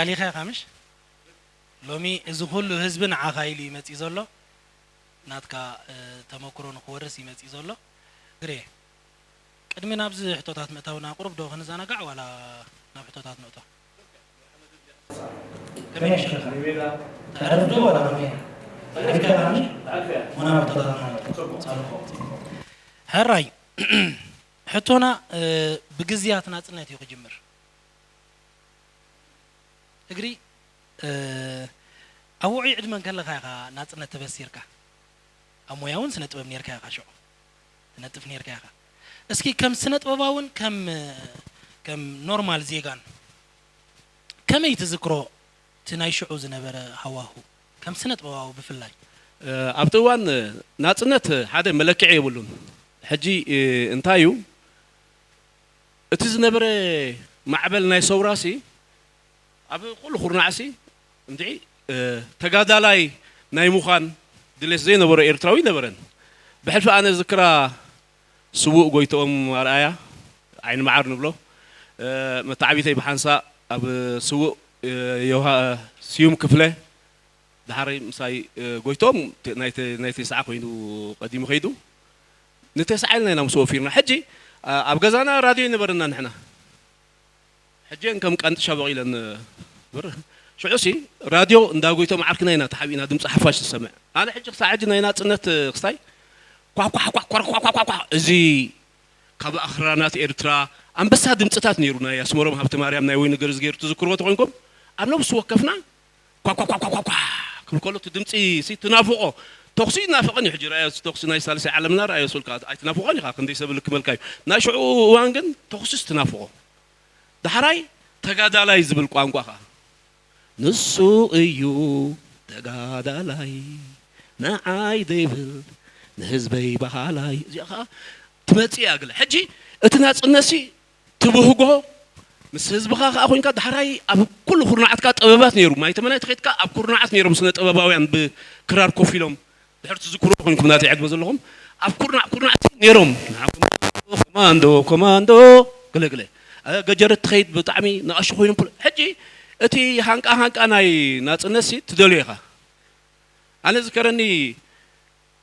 ኣሊኻ ኢኻ ምሽ? ሎሚ እዚ ኩሉ ህዝቢ ንዓኻ ኢሉ እዩ መጺኡ ዘሎ። ናትካ፣ እ፣ ተመክሮ ንኽወርስ እዩ መጺኡ ዘሎ። ግሬ፣ ቅድሚ ናብዚ ሕቶታት ምእታውና፣ ቁሩብ ዶ ክንዘናጋዕ ዋላ ናብ ሕቶታት ንእቶ? ከመይ ኣሽከርካ? ተዕርፍ ዶ ዋላ ከመይ? ተዕሪፍካ ኢኻ ምሽ? እሞ ናብ ሕቶታትና ንእቶ። ጻልኮ። ሕራይ፣ ሕቶና፣ እ፣ ብግዝያት ናጽነት እዩ ክጅምር። እግሪ፣ እ፣ ኣብ ውዑይ ዕድመ እንከለኻ ኢኻ ናጽነት ተበሲርካ። ኣብ ሞያ እውን ስነ ጥበብ ኔርካ ኢኻ ሽዑ። ትነጥፍ ኔርካ ኢኻ። እስኪ ከም ስነ ጥበባውን ከም፣ ከም ኖርማል ዜጋን ከመይ ትዝክሮ እቲ ናይ ሽዑ ዝነበረ ሃዋሁ? ከም ስነ ጥበባዊ ብፍላይ። እ፣ ኣብቲ እዋን ናጽነት ሓደ መለክዒ የብሉን። ሕጂ፣ እ፣ እንታይ እዩ? እቲ ዝነበረ ማዕበል ናይ ሰውራሲ ኣብ ኩሉ ኩርናዕሲ እንድዒ፣ እ፣ ተጋዳላይ ናይ ምዃን ድሌት ዘይነበሮ ኤርትራዊ ነበረን። ብሕልፊ ኣነ ዝክራ ስዉእ ጎይትኦም ኣርኣያ ዓይኒ መዓር ንብሎ፣ እ፣ መተዓቢተይ ብሓንሳእ ኣብ ስዉእ፣ እ፣ ዮሃ-፣ ስዩም ክፍለ፣ ደሓረይ ምሳይ፣ እ፣ ጎይትኦም ተ-፣ ናይ ተ-፣ ናይ ተስዓ ኮይኑ ቀዲሙ ከይዱ። ንተስዓ ኢልና ኢና ምስ ወፊርና። ሕጂ፣ እ፣ ኣብ ገዛና ራድዮ ይነበረና ንሕና። ሕጂ እየን ከም ቃንጥሻ በቒለን፣ እ፣ ብር-፣ ሽዑሲ ራድዮ እንዳ ጎይትኦም ዓርክና ኢና ተሓቢእና ድምፂ ሓፋሽ ዝሰምዕ። ኣነ ሕጂ ክሳዕ ሕጂ ናይ ናጽነት፣ እ፣ ክስታይ ኳኳኳኳኳኳኳኳ፣ እዚ ካብ ኣኽራናት ኤርትራ ኣንበሳ ድምጽታት ነይሩ፣ ናይ ኣስመሮም ሃብተማርያም፣ ናይ ወይኒ ገርዝጌር ትዝክርዎ ተኾይንኩም፣ ኣብ ነብሲ ወከፍና ኳኳኳኳኳኳ ክብል ከሎ እቲ ድምጺ ሲ ትናፍቖ። ተኹሲ ይናፍቐን እዩ። ሕጂ ራእዮ፣ ተኹሲ ናይ ሳልሳይ ዓለምና ራእዮ ስልካ ኣይትናፍቖን ኢኻ፣ ክንደይ ሰብ ልክመልካ እዩ። ናይ ሽዑ እዋን ግን ተኹሲስ ትናፍቖ። ዳሕራይ ተጋዳላይ ዝብል ቋንቋ ኸኣ፣ ንሱ እዩ ተጋዳላይ፣ ንዓይ ዘይብል ንህዝበይ በሃላይ። እዚኣ ኸኣ ትመጽእ እያ ገለ። ሕጂ እቲ ናጽነትሲ ትብህጎ ምስ ህዝብኻ ኸኣ ኮይንካ፣ ዳሕራይ ኣብ ኩሉ ኩርናዓትካ ጥበባት ነይሩ። ማይ ተመናይ ተኸይድካ ኣብ ኩርናዓት ነይሮም ስነ ጥበባውያን ብክራር ኮፍ ኢሎም። ድሕር ትዝክሩ ኮይንኩም ናተይ ዕግበ ዘለኹም ኣብ ኩርናዕ ኩርናዕቲ ነይሮም። ንዓኹም ኮማንዶ፣ ኮማንዶ፣ ገለ ገለ። እ፣ ገጀረት ትኸይድ ብጣዕሚ ንኣሽቱ ኮይኖም ፕሎ-፣ ሕጂ እቲ ሃንቃ ሃንቃ ናይ ናጽነትሲ ትደልዮ ኢኻ። ኣነ ዝከረኒ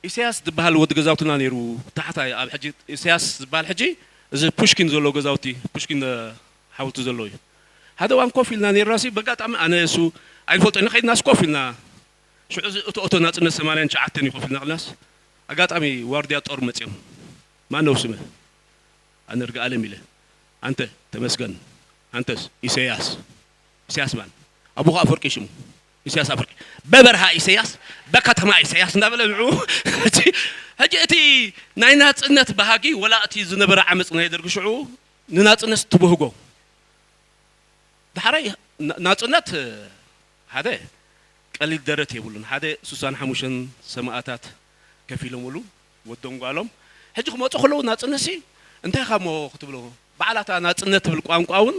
ኢሳያስ ዝበሃል ወዲ ገዛውትና ነይሩ ታሕታይ ኣብ ሕጂ ኢሳያስ ዝበሃል ሕጂ እዚ ፑሽኪን ዘሎ ገዛውቲ ፑሽኪን፣ እ፣ ሓወልቲ ዘሎ እዩ። ሓደ እዋን ኮፍ ኢልና ነይርናሲ በጋጣሚ ኣነ እሱ ኣይንፈልጦ ኢና ከይድናስ ኮፍ ኢልና ሽዑ እዚ እቶ እቶ ናጽነት ሰማንያን ትሽዓተን እዩ ኮፍ ኢልና ከለናስ ኣጋጣሚ ዋርድያ ጦር መጺኦም። ማን ነው ስምህ? ኣነ እርግኣለም ኢለ። ኣንተ ተመስገን። ኣንተስ? ኢሰያስ። ኢሰያስ ማን? ኣቦኻ ኣፈወርቂ ሽሙ። ኢሰያስ ኣፈወርቂ። በበረሃ ኢሰያስ፣ በከተማ ኢሰያስ እንዳበለ ንዑ። ሕጂ፣ ሕጂ እቲ ናይ ናጽነት ባህጊ ወላ እቲ ዝነበረ ዓመጽ ናይ ደርጊ ሽዑ ንናጽነት ትብህጎ። ዳሕራይ ና-፣ ናጽነት ሓደ ቀሊል ደረት የብሉን። ሓደ ሱሳን ሓሙሽተን ሰማእታት ከፊሎምሉ ወዶም ጓሎም። ሕጂ ክመጹ ከለዉ ናጽነትሲ እንታይ ኢኻ እሞ ክትብሎ? በዓል ኣታ ናጽነት ትብል ቋንቋ እውን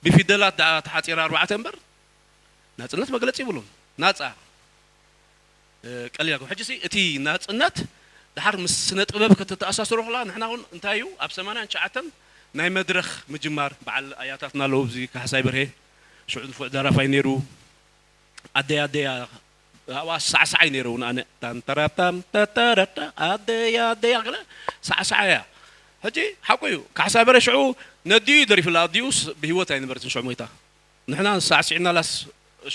ብፊደላት ደኣ ተሓጺራ ኣርባዕተ እምበር ናጽነት መግለጺ የብሉን። ናጻ እ፣ ቀሊል ኣይኮን። ሕጂሲ እቲ ናጽነት ደሓር ምስ ስነ ጥበብ ከተተኣሳስሮ ከለኻ ንሕና እውን እንታይ እዩ ኣብ ሰማንያን ትሽዓተን ናይ መድረኽ ምጅማር በዓል ኣያታትና ኣለዉ ኣብዚ ካሕሳይ በርሄ ሽዑ ንፉዕ ደራፋይ ነይሩ። ኣደይ ኣደያ ኣብኣ ሳዕሳዓይ ነይሩ እውን ኣነ ታንተራታም ተተረታ ኣደይ ኣደያ ገለ ሳዕሳዓያ። ሕጂ ሓቁ እዩ ካሕሳይ በርሄ ሽዑ ነዲኡ ደሪፍላ ኣዲኡስ ብህይወት ኣይነበረትን ሽዑ ሞይታ። ንሕና ሳዕሲዕናላስ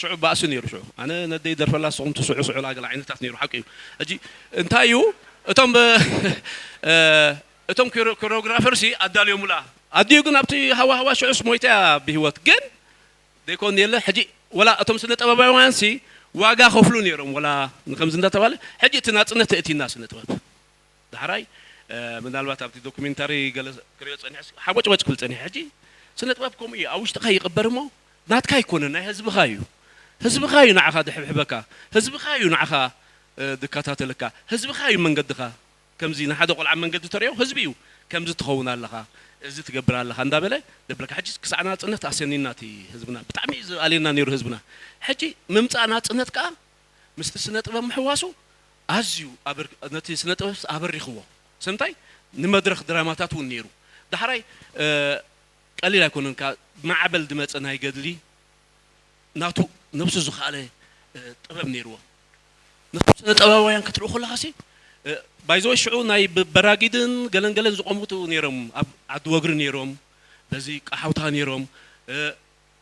ሽዑ ባእሲ ነይሩ። ሽዑ ኣነ ነደይ ደርፈላ ንስኹም ትስዑ ስዑ ላገለ ዓይነታት ነይሩ። ሓቂ እዩ። ሕጂ እንታይ እዩ እቶም ብ-፣ እ፣ እቶም ኮሮ-፣ ኮሪዮግራፈርሲ ኣዳልዮሙላ። ኣዲኡ ግን ኣብቲ ሃዋ ሃዋ ሽዑስ ሞይታ እያ ብህይወት። ግን ዘይኮን የለ። ሕጂ ወላ እቶም ስነ ጥበባውያንሲ ዋጋ ከፍሉ ነይሮም። ወላ ንከምዚ እንዳተባለ ሕጂ እቲ ናጽነት ተእቲና ስነ ጥበብ። ዳሕራይ፣ እ፣ ምናልባት ኣብቲ ዶኩሜንታሪ ገለ ክሪኦ ጸኒሐ፣ ሓቦጭቦጭ ክብል ጸኒሐ። ሕጂ ስነ ጥበብ ከምኡ እዩ፣ ኣብ ውሽጥኻ ይቕበር እሞ ናትካ ኣይኮነን፣ ናይ ህዝብኻ እዩ። ህዝብኻ እዩ ንዓኻ ድሕብሕበካ፣ ህዝብኻ እዩ ንዓኻ፣ እ፣ ድከታተለካ፣ ህዝብኻ እዩ መንገድኻ። ከምዚ ንሓደ ቆልዓ መንገዲ ተርእዮ፣ ህዝቢ እዩ፣ ከምዚ ትኸውን ኣለኻ፣ እዚ ትገብር ኣለኻ እንዳበለ ደብለካ። ሕጂ ክሳዕ ናጽነት ኣሰኒና እቲ ህዝብና፣ ብጣዕሚ እዩ ዝኣልየና ነይሩ ህዝብና። ሕጂ ምምጻእ ናጽነት ከኣ ምስቲ ስነ ጥበብ ምሕዋሱ ኣዝዩ ኣበር-፣ ነቲ ስነ ጥበብ ኣበሪኽዎ። ስለምንታይ? ንመድረኽ ድራማታት እውን ነይሩ። ዳሕራይ፣ እ፣ ቀሊል ኣይኮነን፣ ካብ ማዕበል ዝመጸ ናይ ገድሊ ናቱ ነብሱ ዝኸኣለ ጥበብ ነይርዎ። ነቶም ስነ ጥበባውያን ክትርኢ ከለኻሲ ባይዘወይ ሽዑ ናይ በራጊድን ገለን ገለን ዝቆሙቱ ነይሮም፣ ኣብ ዓዲ ወግሪ ነይሮም፣ በዚ ቀሓውታ ነይሮም።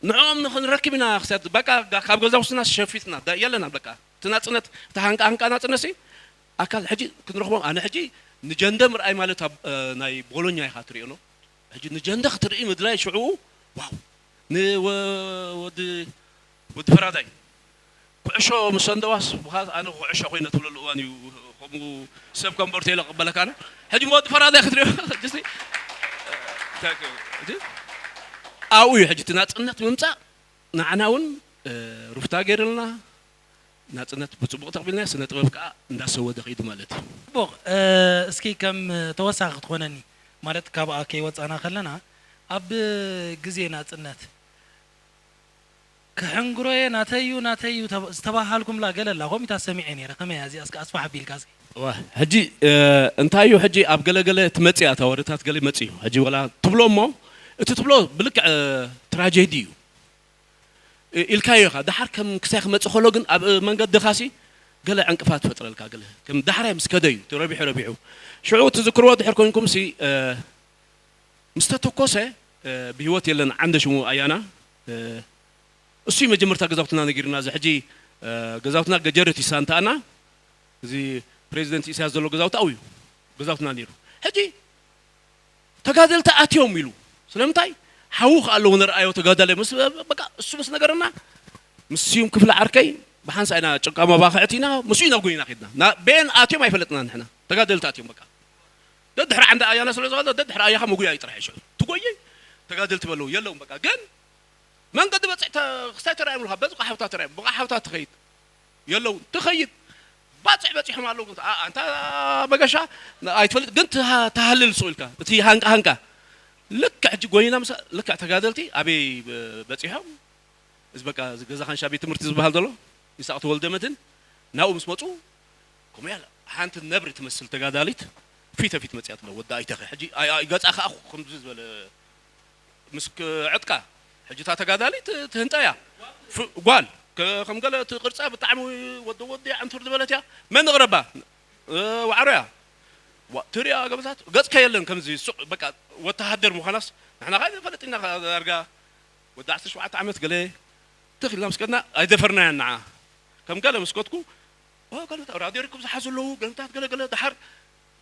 ንዕኦም ንክንረክብ ኢና ክሳብ በቃ ካብ ገዛውትና ሸፊትና የለና። በቃ እቲ ናፅነት እቲ ሃንቃ ሃንቃ ናፅነት ሲ ኣካል ሕጂ ክንረኽቦም። ኣነ ሕጂ ንጀንደ ምርኣይ ማለት ኣብ ናይ ቦሎኛ ኢኻ ትሪኦ ነው። ሕጂ ንጀንደ ክትርኢ ምድላይ ሽዑ ዋው ንወዲ ወዲ ፈራዳይ ኩዕሾ ምስ ሰንደዋስ ብኻስ ኣነ ኩዕሾ ኮይነ ትብለሉ እዋን እዩ። ከምኡ ሰብ ከም ቦርቴለ ቅበለካ ኣነ ሕጂ ወዲ ፈራዳይ ክትሪኦ ጅስቲ ኣብኡ እዩ። ሕጂ እቲ ናፅነት ምምፃእ ንዓና እውን ሩፍታ ገይርልና ናፅነት ብፅቡቕ ተቕቢልና ስነ ጥበብ ከዓ እንዳሰወደ ከይዱ ማለት እዩ። ፅቡቕ። እስኪ ከም ተወሳኺ ክትኾነኒ ማለት ካብኣ ከይወፃና ከለና ኣብ ግዜ ናፅነት ክሕንግሮየ ናተዩ ናተዩ ዝተባሃልኩምላ ገለ ኣላ ከምኢታት ሰሚዐ ነይረ። ከመይ እያ እዚኣ እስኪ ኣስፋሕ ኣቢልካ እስኪ። እዋ ሕጂ እንታይ እዩ ሕጂ ኣብ ገለገለ ትመፅእ እያ እታ ወረታት ገለ ይመፅእ እዩ ሕጂ ወላ ትብሎ እሞ እቲ ትብሎ ብልክዕ ትራጀዲ እዩ ኢልካዮ ኢኻ። ደሓር ከም ክሳይ ክመጽእ ከሎ ግን ኣብ መንገድኻሲ ገለ ዕንቅፋት ፈጥረልካ ገለ ከም ዳሕራይ ምስ ከደ እዩ እቲ ረቢሑ ረቢሑ ሽዑ ትዝክርዎ ድሕር ኮንኩም ሲ ምስ ተተኮሰ ብህይወት የለን ዓንደ ሽሙ ኣያና እሱ መጀመርታ ገዛውትና ነጊርና እዚ ሕጂ ገዛውትና ገጀረት ይሳንታና እዚ ፕሬዚደንት ኢሳያስ ዘሎ ገዛውቲ ኣው እዩ ገዛውትና ነይሩ ሕጂ ተጋደልቲ ኣትዮም ኢሉ ስለምንታይ ሓዉ ከ ኣለዎ ንርኣዮ ተጋዳላይ ምስ በቃ እሱ ምስ ነገረና ምስ ስዩም ክፍለ ዓርከይ ብሓንሳ ኢና ጭቃ መባኽዕቲ ኢና ምስኡ ኢና ጎይና ከድና ቤን ኣትዮም ኣይፈለጥና ንሕና ተጋደልቲ ኣትዮም በቃ ደድሕሪ ዓንዲ ኣያና ስለ ዝኾነ ደድሕሪ ኣያኻ መጉያ እዩ ጥራሕ ይሽዑ ትጎየ ተጋደልቲ በለዉ የለውም በቃ ግን መንገዲ በፅሕ ክሳይ ተራእዮም ኢልካ በዚ ቃሓውታ ተራእዮም ብቃሓውታ ትኸይድ የለውን ትኸይድ ባፅዕ በፂሖም ኣለዉ ኣንታ መገሻ ኣይትፈልጥ ግን ተሃልል ስቕ ኢልካ እቲ ሃንቃ ሃንቃ ልክዕ ሕጂ ጎይና ምስ ልክዕ ተጋደልቲ ኣበይ በፂሖም እዚ በቃ እዚ ገዛ ካንሻ ቤት ትምህርቲ ዝበሃል ዘሎ ይስቅ ተወልደ መድህን ናብኡ ምስ መፁ ከምኡ ያለ ሓንቲ ነብሪ ትመስል ተጋዳሊት ፊተ ፊት መፅያ ትለ ወዲ ኣይተኸ ሕጂ ገፃ ከዓ ከምዚ ዝበለ ምስ ዕጥቃ ሕጂ እታ ተጋዳሊት ትህንጠያ ጓል ከም ገለ እቲ ቅርፃ ብጣዕሚ ወዲ ወዲ ዕንቱር ዝበለት እያ መን ንቕረባ ዋዕሮ እያ ትሪኣ ገበታት ገፅካ የለን ከምዚ ሱቕ በቃ ወተሃደር ምዃናስ ንሕና ካ ፈለጢና ዳርጋ ወዲ ዓሰርተ ሸውዓተ ዓመት ገለ ትኽ ኢልና ምስ ከድና ኣይደፈርናያን ንዓ ከም ገለ ምስ ከድኩ ራድዮ ርክብ ዝሓዙ ኣለዉ ገለታት ገለ ገለ ድሓር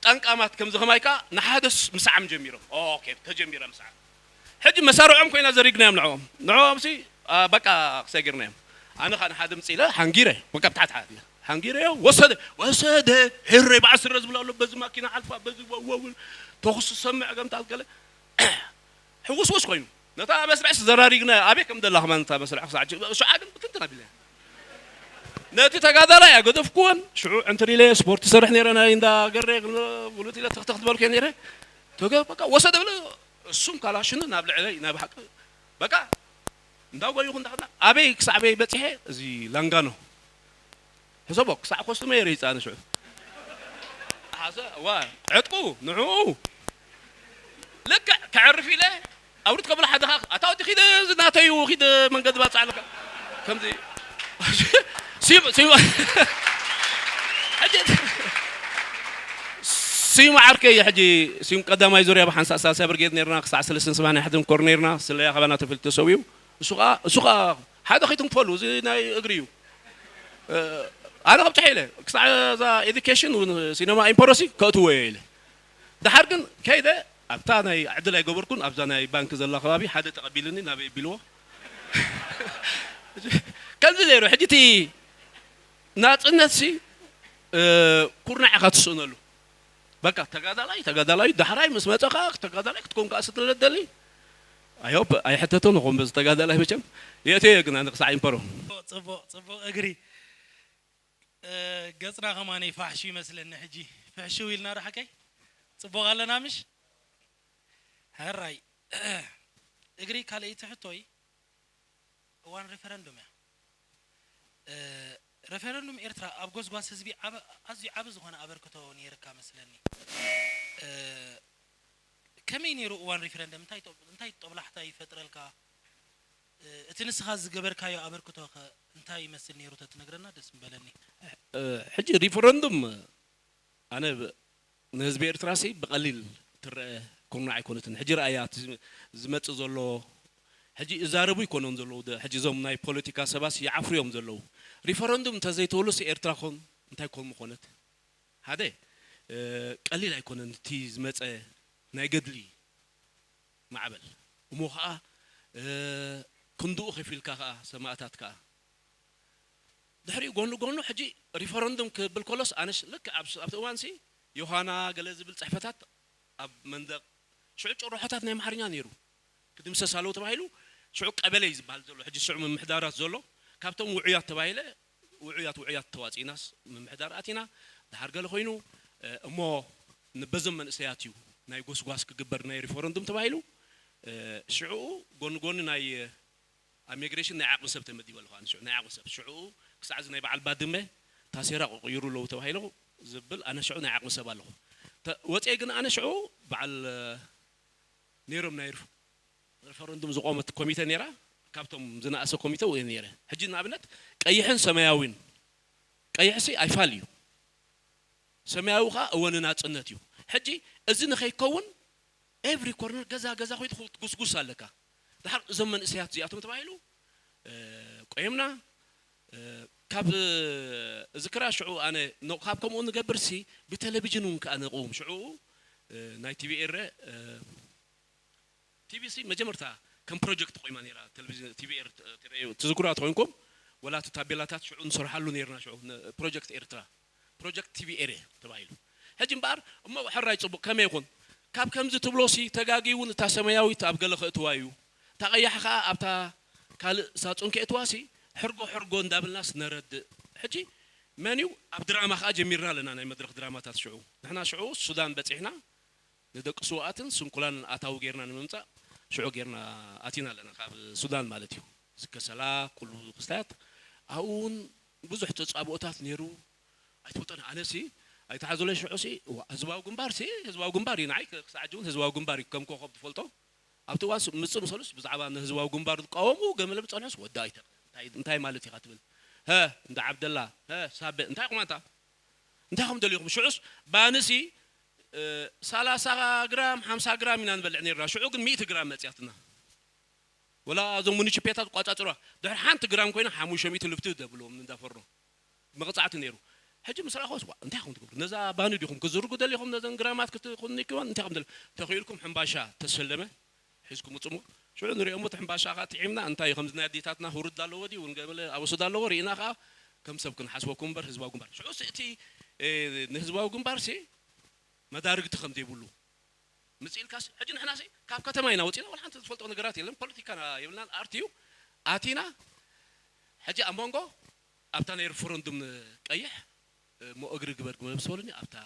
ጠንቃማት ከምዚ ከማይ ከዓ ንሓደስ ምስዓም ጀሚሮም ኦኬ ተጀሚራ ምስዓም ሕጂ መሳርዖም ኮይና ዘሪግናዮም ንዕኦም ንዕኦም ሲ በቃ ክሰጊርናዮም ኣነ ከዓ ንሓደ ምፅእ ኢለ ሓንጊረ በቃ ብታሕቲ ሓት ሓንጊረዮ ወሰደ ወሰደ ሕረይ በዓል ስረ ዝብል ኣሎ በዚ ማኪና ሓልፋ በዚ ወወው ተኹስ ዝሰምዕ ገምታት ገለ ሕውስውስ ኮይኑ ነታ መስርዕስ ዘራሪግና ኣበይ ከም ደላ ከማን እታ መስርዕ ክሳዕ ሽዓ ግን ብትንትን ኣቢልና ነቲ ተጋዳላይ ኣገደፍኩዎን ሽዑ ዕንትር ኢለ ስፖርት ይሰርሕ ነይረ ናይ እንዳ ገሬ ጉልት ኢለ ተኽተኽ ዝበልኩ ነይረ ተገ በቃ ወሰደ ብለ እሱም ካላሽኑ ናብ ልዕለይ ናይ ብሓቂ በቃ እንዳጎይኹ እንዳኸድና ኣበይ ክሳዕ ኣበይ በፂሐ እዚ ላንጋኖ ሕሰቦ ክሳዕ ኮስቱመ የረ ይፃነ ሽዑ ሓሰ ዋ ዕጥቁ ንዕኡ ልክዕ ከዕርፍ ኢለ ኣውሪድ ከብሎ ሓደኻ ኣታ ወዲ ኺደ እዚ ናተዩ ኺደ መንገዲ ባፅዕ ኣለካ ከምዚ ሲም ሲም ሕጂ ሲም ዓርከይ ሕጂ ሲም ቀዳማይ ዙርያ ብሓንሳእ ሳልሳይ ብርጌድ ነርና ክሳዕ ሰለስትን ሰማንያ ሕድን ኮር ነርና ስለያ ካባና ተፈልዩ ተሰዊኡ እሱ ከዓ እሱ ከዓ ሓደ ከይትንክፈሉ እዚ ናይ እግሪ እዩ ኣነ ከብፅሐ ኢለ ክሳዕ እዛ ኤዱኬሽን እውን ሲነማ ኢምፖረሲ ከእትዎ እየ ኢለ ድሓር ግን ከይደ ኣብታ ናይ ዕድል ኣይገበርኩን ኣብዛ ናይ ባንክ ዘላ ከባቢ ሓደ ተቐቢልኒ ናበይ ቢልዎ ከምዚ ነይሩ ሕጂ እቲ ናፅነት ሲ ኩርናዕ ኢኻ ትስእነሉ በቃ ተጋዳላይ ተጋዳላይ ዳሕራይ ምስ መፀ ከዓ ተጋዳላይ ክትኮን ከዓ ስትለደሊ I hope ኣይሕተቶን ኾን በዚ ተጋዳላይ መቸም የእተዮ ግን ኣነ ክሳዕ ኢምፐሮ ፅቡቅ ፅቡቅ እግሪ ገፅና ከማነይ ፋሕሹ ይመስለኒ ሕጂ ፍሕሽው ኢልና ዶ ሓቀይ ፅቡቅ ኣለና ምሽ ሕራይ እግሪ ካልኣይቲ ሕቶይ እዋን ሬፈረንዱም እያ። ሬፈረንዱም ኤርትራ ኣብ ጎስጓስ ህዝቢ ኣዝዩ ዓቢ ዝኾነ ኣበርክቶ ነይርካ መስለኒ። ከመይ ነይሩ እዋን ሪፈረንደም? እንታይ ጦብላሕታ ይፈጥረልካ? እቲ ንስኻ ዝገበርካዮ ኣበርክቶ ከ እንታይ ይመስል ነይሩ ተትነግረና ደስ ምበለኒ። ሕጂ ሪፈረንዱም ኣነ ብ- ንህዝቢ ኤርትራ ሲ ብቐሊል ትረአ ኩርናዕ ኣይኮነትን። ሕጂ ረኣያ እቲ ዝመ- ዝመጽእ ዘሎ ሕጂ እዛረቡ ይኮኖም ዘለዉ ደ- ሕጂ እዞም ናይ ፖለቲካ ሰባት ይዓፍሩ እዮም ዘለዉ። ሪፈረንዱም እንተዘይተብሉ ሲ ኤርትራ ኮን እንታይ ኮን ምኾነት? ሓደ ቀሊል ኣይኮነን እቲ ዝመጸ ናይ ገድሊ ማዕበል እሞ ኸዓ ክንድኡ ከፊልካ ኸዓ ሰማእታት ከዓ ድሕሪኡ ጎኒ ጎኑ ሕጂ ሪፈረንዱም ክብል ከሎስ ኣነሽ ልክ ኣብቲ እዋንሲ ዮሃና ገለ ዝብል ፅሕፈታት ኣብ መንደቕ ሽዑ ጭርሖታት ናይ ኣምሓርኛ ነይሩ ክድምሰስ ኣለዎ ተባሂሉ ሽዑ ቀበሌ እዩ ዝበሃል ዘሎ ሕጂ ሽዑ ምምሕዳራት ዘሎ ካብቶም ውዑያት ተባሂለ ውዑያት ውዑያት ተዋፂእናስ ምምሕዳር ኣቲና ድሓር ገለ ኮይኑ እሞ በዞም መንእሰያት እዩ ናይ ጎስጓስ ክግበር ናይ ሪፈረንዱም ተባሂሉ ሽዑ ጎኒ ጎኒ ናይ ኣብ ሚግሬሽን ናይ ዓቕሚ ሰብ ተመዲበ ኣለኹ ኣነ ሽዑ ናይ ዓቕሚ ሰብ ሽዑ ክሳዕ እዚ ናይ በዓል ባድመ ታሴራ ቀቂሩ ኣለዉ ተባሂሉ ዝብል ኣነ ሽዑ ናይ ዓቕሚ ሰብ ኣለኹ ወፅኤ ግን ኣነ ሽዑ በዓል ነይሮም ናይ ሪፈረንዱም ዝቆመት ኮሚተ ነይራ ካብቶም ዝነኣሰ ኮሚተ ውየ ነይረ ሕጂ ንኣብነት ቀይሕን ሰማያዊን ቀይሕሲ ኣይፋል እዩ ሰማያዊ ከዓ እወ ንናፅነት እዩ ሕጂ እዚ ንኸይከውን ኤቭሪ ኮርነር ገዛ ገዛ ኮይድ ክትጉስጉስ ኣለካ ድሓር እዞም መንእሰያት እዚኣቶም ተባሂሉ ቆየምና ካብ እዚ ክራ ሽዑ ኣነ ካብ ከምኡ ንገብር ሲ ብቴሌቪዥን እውን ከዓ ንቕውም ሽዑ ናይ ቲቪ ኤረ ቲቪ ሲ መጀመርታ ከም ፕሮጀክት ቆይማ ነራ ቲቪ ኤር ትዝክራ ተኮይንኩም ወላ እቲ ታቤላታት ሽዑ ንሰርሓሉ ነርና ሽዑ ፕሮጀክት ኤርትራ ፕሮጀክት ቲቪ ኤር ተባሂሉ ሕጂ እምበኣር እሞ ሕራይ ፅቡቅ ከመይ ይኹን ካብ ከምዚ ትብሎ ሲ ተጋጊ እውን እታ ሰማያዊት ኣብ ገለ ክእትዋ እዩ እታ ቀያሕ ከዓ ኣብታ ካልእ ሳፁን ከእትዋ ሲ ሕርጎ ሕርጎ እንዳብልናስ ነረድእ ሕጂ መን እዩ ኣብ ድራማ ከዓ ጀሚርና ኣለና ናይ መድረክ ድራማታት ሽዑ ንሕና ሽዑ ሱዳን በፂሕና ንደቂ ስውኣትን ስንኩላንን ኣታዊ ጌርና ንምምፃእ ሽዑ ጌርና ኣቲና ኣለና ካብ ሱዳን ማለት እዩ ዝከሰላ ኩሉ ክስታያት ኣብኡ እውን ብዙሕ ተፃብኦታት ነይሩ ኣይትፈልጦን ኣነሲ ኣይተሓዘሎይ ሽዑ ሲ ህዝባዊ ግንባር ሲ ህዝባዊ ግንባር እዩ ንዓይ ክሳዕ ሕጂ እውን ህዝባዊ ግንባር እዩ ከም ኮኸብ ትፈልጦ ኣብቲ እዋን ምፅእ ምሰሉስ ብዛዕባ ንህዝባዊ ግንባር ዝቃወሙ ገመለ ብፀንሑስ ወዲ ኣይተ እንታይ ማለት ኢኻ ትብል ሀ እንዳ ዓብደላ ሀ ሳበ እንታይ ኹም ኣንታ እንታይ ኹም ደሊኹም ሽዑስ ባንሲ ሰላሳ ግራም ሓምሳ ግራም ኢና ንበልዕ ነርና ሽዑ ግን ሚእቲ ግራም መፅያትና ወላ እዞም ሙኒችፔታት ቋፃፅሯ ድሕሪ ሓንቲ ግራም ኮይና ሓሙሽተ ሚእቲ ልፍቲ ደብልዎም እንዳፈርኖ መቕፃዕቲ ነይሩ ሕጂ ምስ ረኣኹስ እንታይ ኹም ትገብሩ ነዛ ባኒ ዲኹም ክዝርጉ ደሊኹም ነዘን ግራማት ክትኹንክወን እንታይ ኹም ደሊ ተኽኢልኩም ሕምባሻ ተሰለመ ሒዝኩም ውፅሞ ሽዑ ንሪኦሞ እቲ ሕምባሻ ኸዓ ጥዒምና እንታይ እዩ ከምዚ ናይ ኣዴታትና ሁርድ ኣለዎ ድዩ ንገለ ኣወስድ ኣለዎ ርኢና ኸዓ ከም ሰብ ክንሓስበኩም እምበር ህዝባዊ ግንባር ሽዑ እቲ ንህዝባዊ ግንባር ሲ መዳርግቲ ከም ዘይብሉ ምፅእ ኢልካስ ሕጂ ንሕናሲ ካብ ከተማ ኢና ወፂና ወላ ሓንቲ ዝፈልጦ ነገራት የለን ፖለቲካና የብልናን ኣርት እዩ ኣቲና ሕጂ ኣብ መንጎ ኣብታ ናይ ሪፈረንዱም ቀይሕ እሞ እግሪ ግበር ግበር ምስ በሉኒ ኣብታ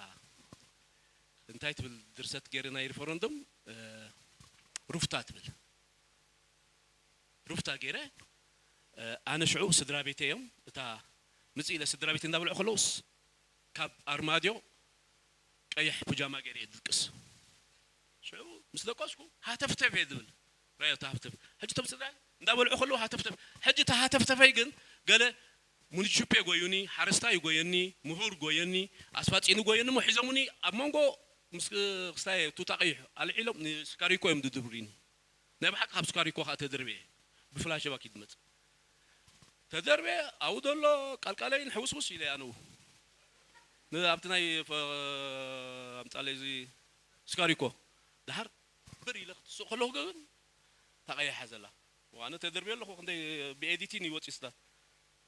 እንታይ ትብል ድርሰት ገይረ ናይ ሪፈረንዱም ሩፍታ ትብል ሩፍታ ገይረ ኣነ ሽዑ ስድራ ቤተይ እዮም እታ ምፅእ ኢለ ስድራ ቤተይ እንዳበልዑ ከለውስ ካብ ኣርማድዮ ቀይሕ ፒጃማ ገይረ እየ ዝድቅስ ሽዑ ምስ ደቀስኩ ሃተፍተፍ እየ ዝብል ራዮ ተሃፍተፍ ሕጂ ቶም ስድራ እንዳበልዑ ከለዉ ሃተፍተፍ ሕጂ ተሃተፍተፈይ ግን ገለ ሙኒችፔ ጎዩኒ ሓረስታይ ጎየኒ ምሁር ጎየኒ ኣስፋፂኒ ጎየኒ ሞ ሒዞሙኒ ኣብ መንጎ ምስ ክስታይ ቱታ ቀይሕ ኣልዒሎም ንስካሪኮ እዮም ዝድብሪኒ ናይ ብሓቂ ካብ ስካሪኮ ከዓ ተደርበ እየ ብፍላሸባክ እዩ ዝመፅእ ተደርበ ኣብኡ ዘሎ ቃልቃለይን ሕውስውስ ኢለ ኣነው ኣብቲ ናይ ኣምፃለይ እዚ ስካሪኮ ድሓር ብር ኢለ ክትስእ ከለኹ ግን ተቐይሓ ዘላ ኣነ ተደርበ ኣለኹ ክንደይ ብኤዲቲን ይወፅእ ስታት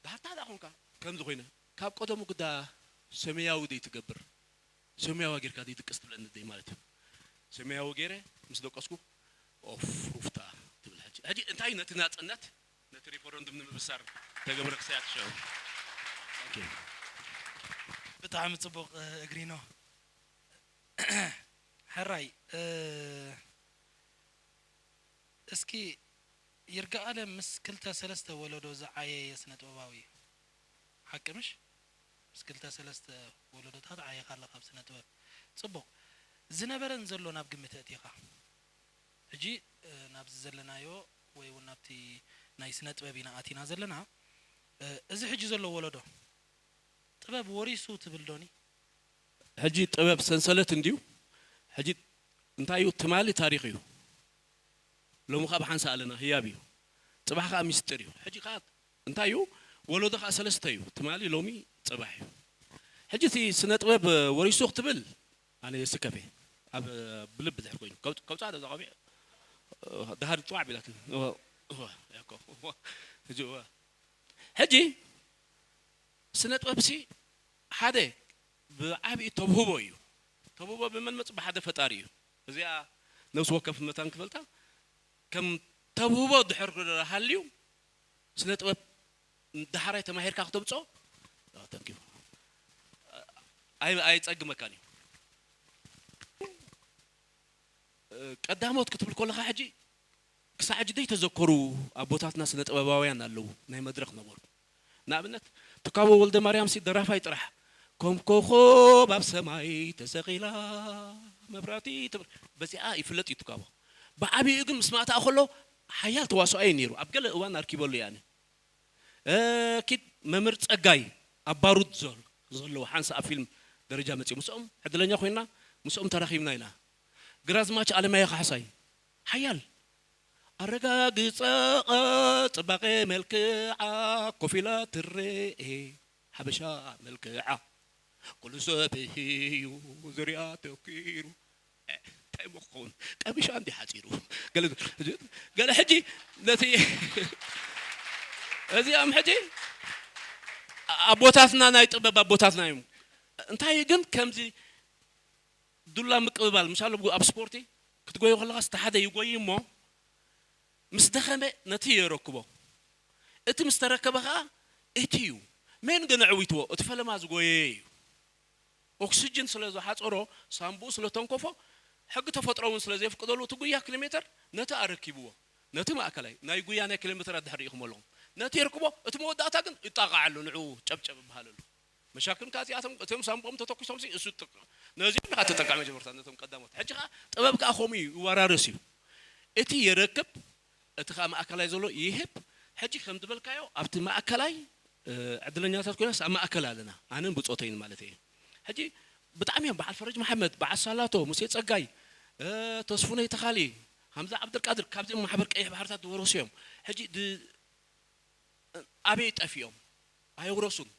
ድሓር ታዳ ኾንካ ከምዚ ኮይነ ካብ ቀደሙ ግዳ ሰማያዊ ደይ ትገብር ሰማያዊ ጌርካ ደይ ድቅስ ትብለኒ ደይ ማለት እዩ ሰማያዊ ገይረ ምስ ደቀስኩ ኦፍ ሩፍታ ትብል ሕጂ ሕጂ እንታይ ነቲ ናፅነት ነቲ ሪፈረንዱም ንምብሳር ተገብረ ክሳያት ሸው ብጣዕሚ ፅቡቅ እግሪኖ ሕራይ እስኪ ይርጋኣለም ምስ ክልተ ሰለስተ ወለዶ ዝዓየየ ስነ ጥበባዊ እዩ ሓቂ ምሽ ምስ ክልተ ሰለስተ ወለዶታት ዓየኻ ኣለኻ ኣብ ስነ ጥበብ ጽቡቕ ዝነበረን ዘሎ ናብ ግምት ኣእቲኻ ሕጂ ናብዚ ዘለናዮ ወይ እውን ናብቲ ናይ ስነ ጥበብ ኢና ኣቲና ዘለና። እ፣ እዚ ሕጂ ዘሎ ወለዶ ጥበብ ወሪሱ ትብል ዶኒ? ሕጂ ጥበብ ሰንሰለት እንድዩ። ሕጂ እንታይ እዩ? ትማሊ ታሪኽ እዩ። ሎሚ ከዓ ብሓንሳ ኣለና ህያብ እዩ። ፅባሕ ከዓ ሚስጥር እዩ። ሕጂ ከዓ እንታይ እዩ? ወለዶ ከዓ ሰለስተ እዩ። ትማሊ፣ ሎሚ፣ ፅባሕ እዩ። ሕጂ እቲ ስነ ጥበብ ወሪሱ ክትብል ኣነ የስከፈ ኣብ ብልብ ድሕር ኮይኑ ከውፃ ዶ ዛቆቢዕ ድሃር ጥዋዕ ቢላትኒ። ሕጂ ስነ ጥበብ ሲ ሓደ ብዓብዪ ተብህቦ እዩ። ተብህቦ ብመን መፅ? ብሓደ ፈጣሪ እዩ። እዚኣ ነብሲ ወከፍ መታን ክፈልጣ ከም ተብህቦ ድሕር ሃልዩ ስነ ጥበብ ዳሕራይ ተማሂርካ ክተምፅኦ ተንኪቡ ኣይፀግመካን እዩ። ቀዳሞት ክትብል ከለካ ሕጂ ክሳዕ ሕጂ ዘይተዘከሩ ኣቦታትና ስነ ጥበባውያን ኣለዉ፣ ናይ መድረክ ነበሩ። ንኣብነት ትካቦ ወልደ ማርያም ሲ ደራፋይ ጥራሕ ከም ኮኾብ ኣብ ሰማይ ተሰቒላ መብራቲ ትብር በዚኣ ይፍለጥ እዩ ትካቦ። ብዓብኡ ግን ምስ ማእታኣ ከሎ ሓያል ተዋስኦ እዩ ነይሩ። ኣብ ገለ እዋን ኣርኪበሉ እየ ኣነ። እ፣ ኪድ መምህር ጸጋይ ኣብ ባሩድ ዘል- ዘለዉ ሓንሳእ ኣብ ፊልም ደረጃ መጺኡ ምስኦም ዕድለኛ ኮይና ምስኦም ተራኺብና ኢና። ግራዝማች ኣለማየ ካሕሳይ ሓያል ኣረጋግጸ ጽባቐ መልክዓ ኮፍ ኢላ ትረኤ ሓበሻ መልክዓ ኩሉ ሰብ እዩ ዙርያ ተኪሩ እንታይ ምኸውን ቀሚሻ እንዲ ሓፂሩ ገለ ሕጂ ነቲ እዚኦም ሕጂ ኣቦታትና ናይ ጥበብ ኣቦታትና እዮም። እንታይ ግን ከምዚ ዱላ ምቅብባል ምሳሉ ኣብ ስፖርቲ ክትጎዮ ከለካ ዝተሓደ ይጎይ እሞ ምስ ደኸመ ነቲ የረክቦ እቲ ምስ ተረከበ ከዓ እቲ እዩ ሜን ግን ኣዕዊትዎ እቲ ፈለማ ዝጎየ እዩ። ኦክስጅን ስለ ዝሓፀሮ ሳምቡኡ ስለ ተንኮፎ ሕጊ ተፈጥሮ እውን ስለ ዘየፍቅደሉ እቲ ጉያ ኪሎ ሜትር ነቲ ኣረኪብዎ ነቲ ማእከላይ ናይ ጉያ ናይ ኪሎ ሜትር ኣድሕር ኢኹም ኣለኹም ነቲ የርክቦ እቲ መወዳእታ ግን ይጣቃዓሉ ንዑ ጨብጨብ ይበሃለሉ። መሻክን ከኣ እዚኣቶም እቶም ሳምቦም ተተኩሶም ሲ እሱ ጥቅ ነዚኦም ኢኻ ተጠቃዕ መጀመርታ ነቶም ቀዳሞት ሕጂ ከኣ ጥበብ ከኣ ከምኡ እዩ ይወራረስ እዩ። እቲ የረክብ እቲ ከኣ ማእከላይ ዘሎ ይህብ። ሕጂ ከም ዝበልካዮ ኣብቲ ማእከላይ ዕድለኛታት ኮይናስ ኣብ ማእከል ኣለና ኣነን ብጾተይን ማለት እየ። ሕጂ ብጣዕሚ እዮም በዓል ፈረጅ መሓመድ በዓል ሳላቶ ሙሴ ጸጋይ ተስፉነይ ተኻሊ ሃምዛ ዓብደልቃድር ካብዚኦም ማሕበር ቀይሕ ባሕርታት ዝወረሱ እዮም። ሕጂ ኣበይ ጠፊኦም? ኣየውረሱን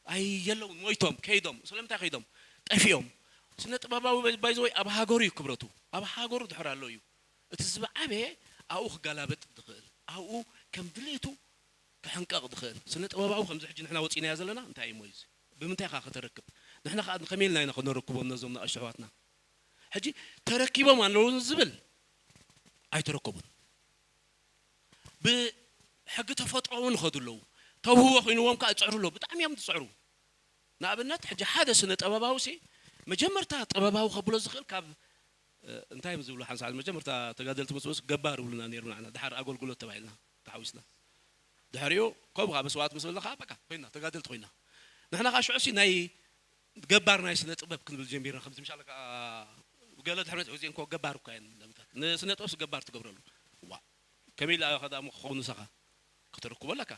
ኣይ የለውን ሞይቶም ከይዶም ስለምንታይ ከይዶም ጠፊኦም። ስነ ጥበባዊ ባይዘወይ ኣብ ሃገሩ እዩ ክብረቱ ኣብ ሃገሩ ድሕር ኣሎ እዩ። እቲ ዝበዓበየ ኣብኡ ክገላበጥ ዝኽእል ኣብኡ ከም ድሌቱ ክሕንቀቕ ዝኽእል ስነ ጥበባዊ ከምዚ ሕጂ ንሕና ወፂናዮ ዘለና እንታይ እዩ ሞይዚ ብምንታይ ኢኻ ከተረክብ? ንሕና ከዓ ከመይ ኢልና ኢና ክነረክቦም ነዞም ንኣሽቱ ኣሕዋትና? ሕጂ ተረኪቦም ኣለውን ዝብል ኣይተረከቡን። ብሕጊ ተፈጥሮ እውን ይኸዱ ኣለዉ። ተውህቦ ኮይንዎም ከዓ ይፅዕሩ ኣለዉ። ብጣዕሚ እዮም ዝፅዕሩ። ንኣብነት ሕጂ ሓደ ስነ ጥበባዊ ሲ መጀመርታ ጥበባዊ ከብሎ ዝኽእል ካብ እንታይ እዮም ዝብሉ ሓንሳዕ መጀመርታ ተጋደልቲ ምስ ምስ ገባር ይብሉና ነይሩ ንዓና ድሓር ኣገልግሎት ተባሂልና ተሓዊስና ድሕሪኡ ከምኡ ከዓ መስዋዕት ምስ በልና ከዓ በቃ ኮይና ተጋደልቲ ኮይና ንሕና ከዓ ሽዑ ሲ ናይ ገባር ናይ ስነ ጥበብ ክንብል ጀሚርና ከምዚ ምሻለ ከዓ ገለ ድሕሪ እዚ እንኮ ገባር እኳ እየን ለምታት ንስነ ጥበብ ገባር ትገብረሉ ዋ ከመይ ኢላ ከዳ ክኸውን ንሳኻ ከተረክቦ ኣለካ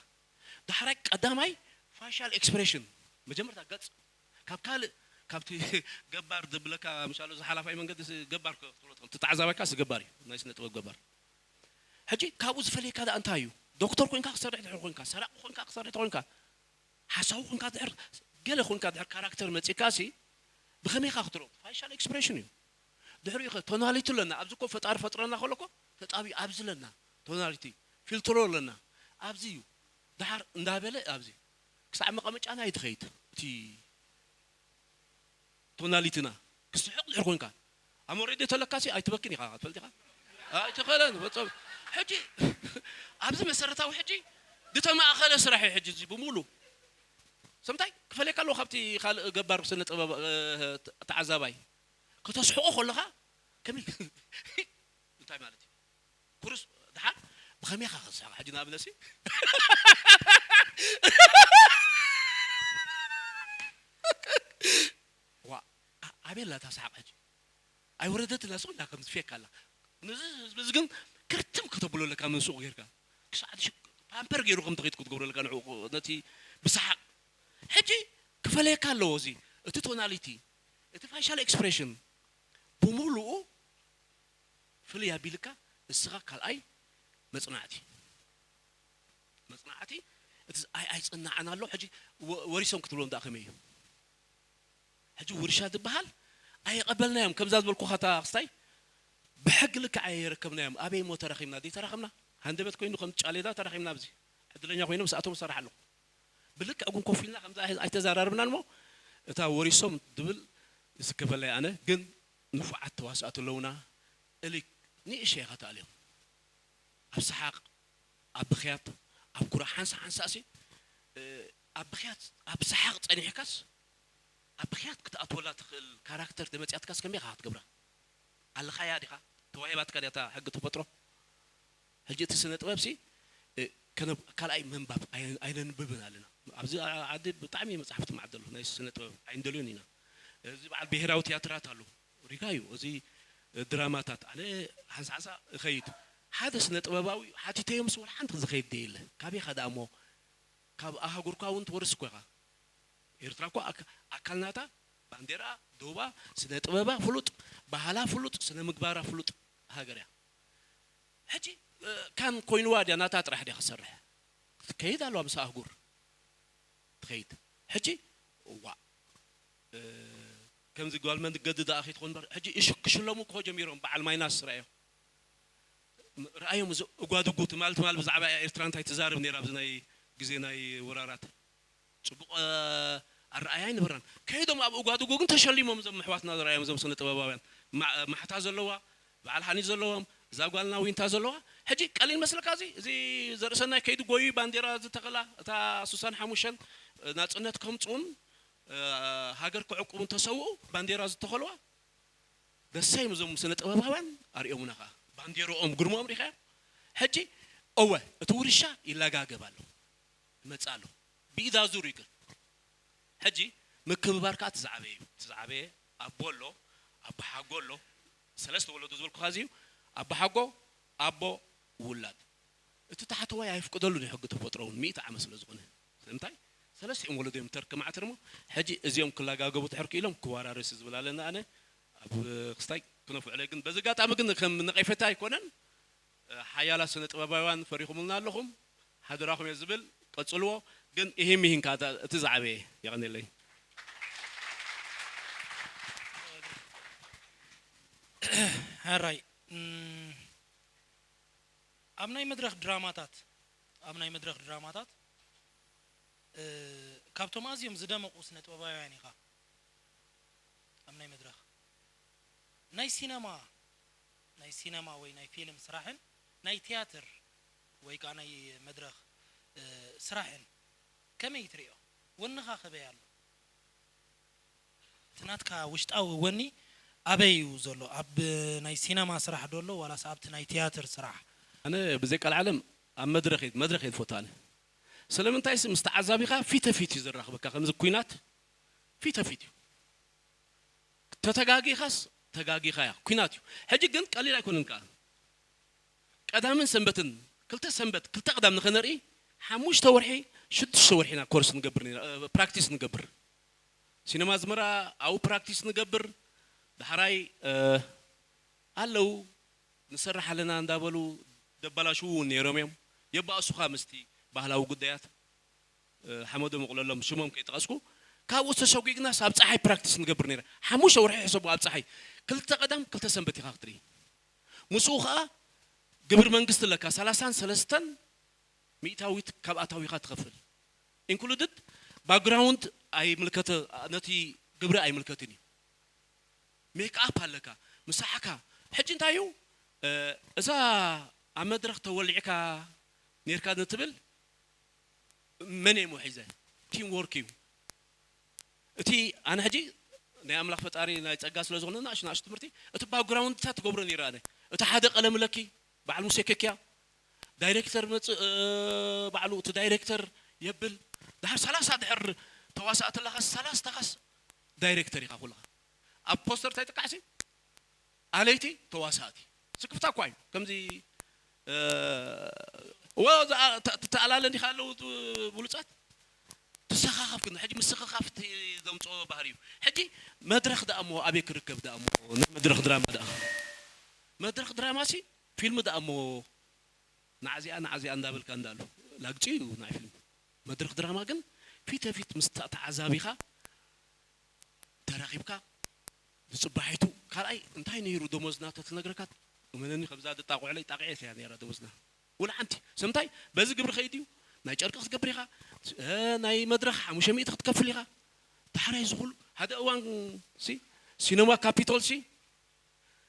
ዳሕራይ ቀዳማይ ፋሻል ኤክስፕሬሽን መጀመርታ ገጽ ካብ ካልእ ካብቲ ገባር ዝብለካ ምሻሉ ዝሓላፋይ መንገዲ ገባር ክትብሎ ትኽእል ተዓዛባይካ ገባር እዩ ናይ ስነ ጥበብ ገባር ሕጂ ካብኡ ዝፈልየካ ዳ እንታይ እዩ ዶክተር ኮንካ ክሰርሕ ድሕር ኮንካ ሰራቂ ኮንካ ክሰርሕ ተኮንካ ሓሳዊ ኮንካ ድሕር ገለ ኮንካ ድሕር ካራክተር መፂካ ሲ ብኸመይ ኢኻ ክትረኦ ፋይሻል ኤክስፕሬሽን እዩ ድሕሪኡ ኸ ቶናሊቲ ኣለና ኣብዚ ኮ ፈጣሪ ፈጥረና ከሎ ኮ ተጣቢኡ ኣብዚ ኣለና ቶናሊቲ ፊልትሮ ኣለና ኣብዚ እዩ ድሓር እንዳበለ ኣብዚ ክሳዕ መቐመጫና እዩ ትኸይድ እቲ ቶናሊቲና ክስሕቕ ድሕር ኮንካ ኣሞሬ ዶ ተለካሲ ኣይትበክን ኢኻ ትፈልጥ ኢኻ ኣይትኸለን በጾም ሕጂ ኣብዚ መሰረታዊ ሕጂ ዝተማእኸለ ስራሕ እዩ ሕጂ እዚ ብሙሉ ሰምታይ ክፈለካ ኣለዎ ካብቲ ካልእ ገባር ስነ ጥበብ ተዓዛባይ ከተስሕቆ ከለኻ ከመይ እንታይ ማለት እዩ ኩርስ ድሓር ብኸመይ ኢኻ ክስሕቕ ሕጂ ንኣብነሲ ዋ ኣበይ ኣላ እታ ሰሓቕ ሕጂ ኣይወረደትን ኣስቕ ኢላ ከም ዝፌካ ኣላ ነዚ ህዝቢ እዚ ግን ክርትም ከተብሎ ኣለካ መንስኡ ጌርካ ክሳዕ ድሽ ሃምፐር ገይሩ ከም ትኸይድ ክትገብረልካ ንዕኡ ነቲ ብሰሓቕ። ሕጂ ክፈለየካ ኣለዎ። እዚ እቲ ቶናሊቲ፣ እቲ ፋሻል ኤክስፕሬሽን ብምሉኡ ፍልይ ኣቢልካ፣ እስኻ ካልኣይ መጽናዕቲ፣ መጽናዕቲ እቲ ኣይ ኣይጽናዕን ኣሎ። ሕጂ ወ- ወሪሶም ክትብሎም ደኣ ከመይ እዩ? ሕጂ ውርሻ ዝበሃል ኣይቐበልናዮም። ከምዛ ዝበልኩኻ እታ ክስታይ ብሕጊ ልክዕ ኣይረከብናዮም። ኣበይ እሞ ተራኺብና? ዘይተራኸብና፣ ሃንደበት ኮይኑ ከም ጫሌዳ ተራኺብና። ኣብዚ ዕድለኛ ኮይኖም ምስኣቶም ዝሰርሕ ኣለኹ። ብልክዕ ግን ኮፍ ኢልና ከምዚ ኣይ- ኣይተዘራረብናን እሞ እታ ወሪሶም ድብል ዝስከፈለይ። ኣነ ግን ንፉዓት ተዋሳእቲ ኣለውና። እሊ ንእሸ ኢኻ ትኣልዮም። ኣብ ሰሓቕ፣ ኣብ ብኽያት፣ ኣብ ኩራ ሓንሳ ሓንሳእሲ ኣብ ብኽያት፣ ኣብ ሰሓቕ ጸኒሕካስ፣ ኣብ ብኽያት ክትኣትወላ ትኽእል ካራክተር ተመጽያትካስ ከመይ ኢኻ ክትገብራ? ኣለኻያ ዲኻ? ተዋሂባትካ ድያ እታ ሕጊ ተፈጥሮ? ሕጂ እቲ ስነ ጥበብሲ ካልኣይ መንባብ ኣይነንብብን ኣለና። ኣብዚ ዓዲ ብጣዕሚ መፅሓፍቲ ማዕት ዘሎ ናይ ስነ ጥበብ ኣይንደልዮን ኢና። እዚ በዓል ብሄራዊ ትያትራት ኣሎ፣ ሪጋ እዩ። እዚ ድራማታት ኣነ ሓንሳ ሓንሳ እኸይድ፣ ሓደ ስነ ጥበባዊ ሓቲተዮምስ ወላ ሓንቲ ዝኸይድ የለ። ካበይኻ ደኣ እሞ? ካብ ኣህጉርካ እውን ትወርስ እኮ ኢኻ። ኤርትራ እኮ ኣካልናታ፣ ባንዴራ፣ ዶባ፣ ስነ ጥበባ ፍሉጥ፣ ባህላ ፍሉጥ፣ ስነ ምግባራ ፍሉጥ ሃገር እያ። ሕጂ ካን ኮይንዋ ድያ ናታ ጥራሕ ድያ ክትሰርሕ? ክትከይድ ኣለዋ ምስ ኣህጉር ትኸይድ። ሕጂ እዋ ከምዚ ጓል መንገዲ ደኣ ከይትኾን በር ሕጂ እሽ ክሽለሙ እኮ ጀሚሮም። በዓል ማይናስ ርኣዮ፣ ርኣዮም እዚ እጓድጉ ትማል ትማል ብዛዕባ ኤርትራ እንታይ ትዛረብ ነይራ ኣብዚ ናይ ግዜ ናይ ወራራት ጽቡቕ ኣረኣያ ኣይነበራን። ከይዶም ኣብ እጓድጉ ግን ተሸሊሞም እዞም ኣሕዋትና ዝረኣዮም እዞም ስነ ጥበባውያን ማሕታ ዘለዋ በዓል ሃኒ ዘለዎም እዛ ጓልና ዊንታ ዘለዋ። ሕጂ ቀሊል መስለካ እዚ እዚ ዘርእሰናይ ከይዱ ጎዩ ባንዴራ ዝተኸላ እታ ሱሳን ሓሙሸን ናጽነት ከምጽኡን ሃገር ክዕቁቡን ተሰውኡ ባንዴራ ዝተኸልዋ ደሰይም እዞም ስነ ጥበባውያን ኣርእዮምና ኸዓ ባንዴርኦም ግርሞም ሪኻ ሕጂ እወ እቲ ውርሻ ይለጋገብ ኣሎ ይመጽእ ኣሎ ብኢዳ ዙር ይግር ሕጂ ምክብባር ከዓ ትዝዓበየ እዩ ትዝዓበየ ኣቦ ኣሎ ኣቦሓጎ ኣሎ ሰለስተ ወለዶ ዝበልኩኻ እዚ እዩ ኣቦሓጎ ኣቦ ውላድ እቲ ታሕተዋይ ኣይፍቅደሉን እዩ ሕጊ ተፈጥሮ እውን ሚእቲ ዓመት ስለ ዝኾነ ስለምንታይ ሰለስቲኦም ወለዶ እዮም ተርክ ማዕትር እሞ ሕጂ እዚኦም ክላጋገቡ ትሕር ክኢሎም ክወራረስ ዝብል ኣለና ኣነ ኣብ ክስታይ ክነፍዕለ ግን በዚ ኣጋጣሚ ግን ከም ነቀፌታ ኣይኮነን ሓያላት ስነ ጥበባውያን ፈሪኹምልና ኣለኹም ሓደራኹም እየ ዝብል ቀጽልዎ ግን ይሄ ሚሂንካ እቲ ዝዓበየ የቐንየለይ ሕራይ ኣብ ናይ መድረኽ ድራማታት ኣብ ናይ መድረኽ ድራማታት ካብቶም ኣዝዮም ዝደመቑ ስነ ጥበባውያን ኢኻ ኣብ ናይ መድረኽ ናይ ሲነማ ናይ ሲነማ ወይ ናይ ፊልም ስራሕን ናይ ትያትር ወይ ከዓ ናይ መድረኽ ስራሕን ከመይ ትሪኦ? ወንኻ ከበይ ኣሎ? እቲ ናትካ ውሽጣዊ ወኒ ኣበይ እዩ ዘሎ? ኣብ ናይ ሲነማ ስራሕ ዶ ኣሎ ዋላስ ኣብቲ ናይ ትያትር ስራሕ? ኣነ ብዘይ ቃል ዓለም ኣብ መድረኽ መድረኽ እየ ዝፈቱ ኣነ። ስለምንታይስ ምስ ተዓዛቢኻ ፊተ ፊት እዩ ዘራኽበካ ከምዚ ኩናት ፊተ ፊት እዩ። ተተጋጊኻስ ተጋጊኻ እያ ኩናት እዩ። ሕጂ ግን ቀሊል ኣይኮነን ከኣ ቀዳምን ሰንበትን ክልተ ሰንበት ክልተ ቀዳም ንኸነርኢ ሓሙሽተ ወርሒ ሽዱሽተ ወርሒ ኢና ኮርስ ንገብር ነና ፕራክቲስ ንገብር ሲነማ ኣዝመራ ኣብኡ ፕራክቲስ ንገብር ዳሕራይ ኣለዉ ንሰርሕ ኣለና እንዳበሉ ደባላሽዉ እውን ነይሮም እዮም የባእሱኻ ምስቲ ባህላዊ ጉዳያት ሓመዶ መቑለሎም ሽሞም ከይጠቐስኩ ካብኡ ተሰጒግናስ ኣብ ፀሓይ ፕራክቲስ ንገብር ነይረ ሓሙሽተ ወርሒ ሕሰቡ ኣብ ፀሓይ ክልተ ቀዳም ክልተ ሰንበት ኢኻ ክትርኢ ምስኡ ከዓ ግብር መንግስቲ ኣለካ ሰላሳን ሰለስተን ሚእታዊት ካብ ኣታዊኻ ትኸፍል included background ኣይምልከተ ነቲ ግብሪ ኣይምልከትን እዩ make up ኣለካ ምሳሕካ ሕጂ እንታይ እዩ እዛ ኣብ መድረኽ ተወሊዕካ ኔርካ ንትብል መን እየ ሒዘ team work እዩ እቲ ኣነ ሕጂ ናይ ኣምላኽ ፈጣሪ ናይ ጸጋ ስለ ዝኾነ ናእሽ ናእሽ ትምህርቲ እቲ background ታት ትገብሮ ነይረ ኣነ እቲ ሓደ ቀለም ለኪ በዓል ሙሴ ከኪያ ዳይሬክተር መጽእ ባዕሉ እቲ ዳይሬክተር የብል ድሓር ሰላሳ ድሕር ተዋሳእቲ ኣለኻስ ሰላስታኻስ ዳይሬክተር ኢኻ ኩልኻ ኣብ ፖስተር እንታይ ጥቃዕሲ ኣለይቲ ተዋሳእቲ ስክፍታ እኳ እዩ ከምዚ ወ ተኣላለ እንዲኻ ኣለዉ ብሉፃት ትሰኻኸፍ ግን ሕጂ ምስኽኻፍ ዘምፅኦ ባህሪ እዩ። ሕጂ መድረኽ ደኣ እሞ ኣበይ ክርከብ ደኣ እሞ ናይ መድረኽ ድራማ ደኣ መድረኽ ድራማ ሲ ፊልም ደኣ እሞ ናዕዚኣ ናዕዚኣ እንዳበልካ እንዳሉ ላግፂ እዩ ናይ ፊልም። መድረኽ ድራማ ግን ፊት ፊት ምስ ተዓዛቢኻ ተራኺብካ ንፅባሒቱ ካልኣይ እንታይ ነይሩ ደሞዝና ተትነግረካ እመነኒ ከምዛ ድጣቑዕለይ ጣቂዐት እያ ነይራ ደሞዝና። ወላ ሓንቲ ሰምታይ በዚ ግብሪ ከይድ እዩ ናይ ጨርቂ ክትገብር ኢኻ። ናይ መድረኽ ሓሙሽተ ሚእቲ ክትከፍል ኢኻ። ዳሕራይ ዝኹሉ ሓደ እዋን ሲ ሲነማ ካፒቶል ሲ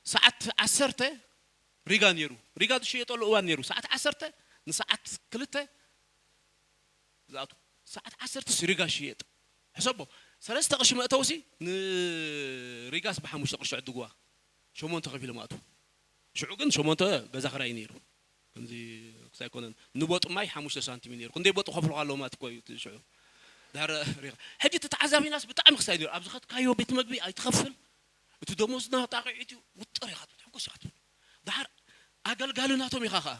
ሰዓት ዓሰርተ ሪጋ ነይሩ። ሪጋ ዝሽየጠሉ እዋን ነይሩ። ሰዓት ዓሰርተ ንሰዓት ክልተ ዝኣቱ ሰዓት ዓሰርተ ሲ ሪጋ ሽየጥ። ሕሰቦ ሰለስተ ቅርሺ መእተውሲ ንሪጋስ ብሓሙሽተ ቅርሺ ዕድግዋ ሸሞንተ ከፊሎም ኣቱ። ሽዑ ግን ሸሞንተ ገዛ ክራይ ነይሩ። ከምዚ ክሳይ ኮነን ንቦጡ ማይ ሓሙሽተ ሳንቲም እዩ ነይሩ። ክንደይ ቦጡ ከፍልካ ኣለዎ ማለት እኮ እዩ እቲ ሽዑ። ዳር ሪጋ ሕጂ እቲ ተዓዛቢናስ ብጣዕሚ ክሳይ ነይሩ። ኣብ ዝኸትካዮ ቤት መግቢ ኣይትኸፍል። እቲ ደሞዝና ጣቂዒት እዩ ውጥር ኢኻ ትብል ሕጉስ ኢኻ ትብል። ዳሓር ኣገልጋሊ ናቶም ኢኻ ኸዓ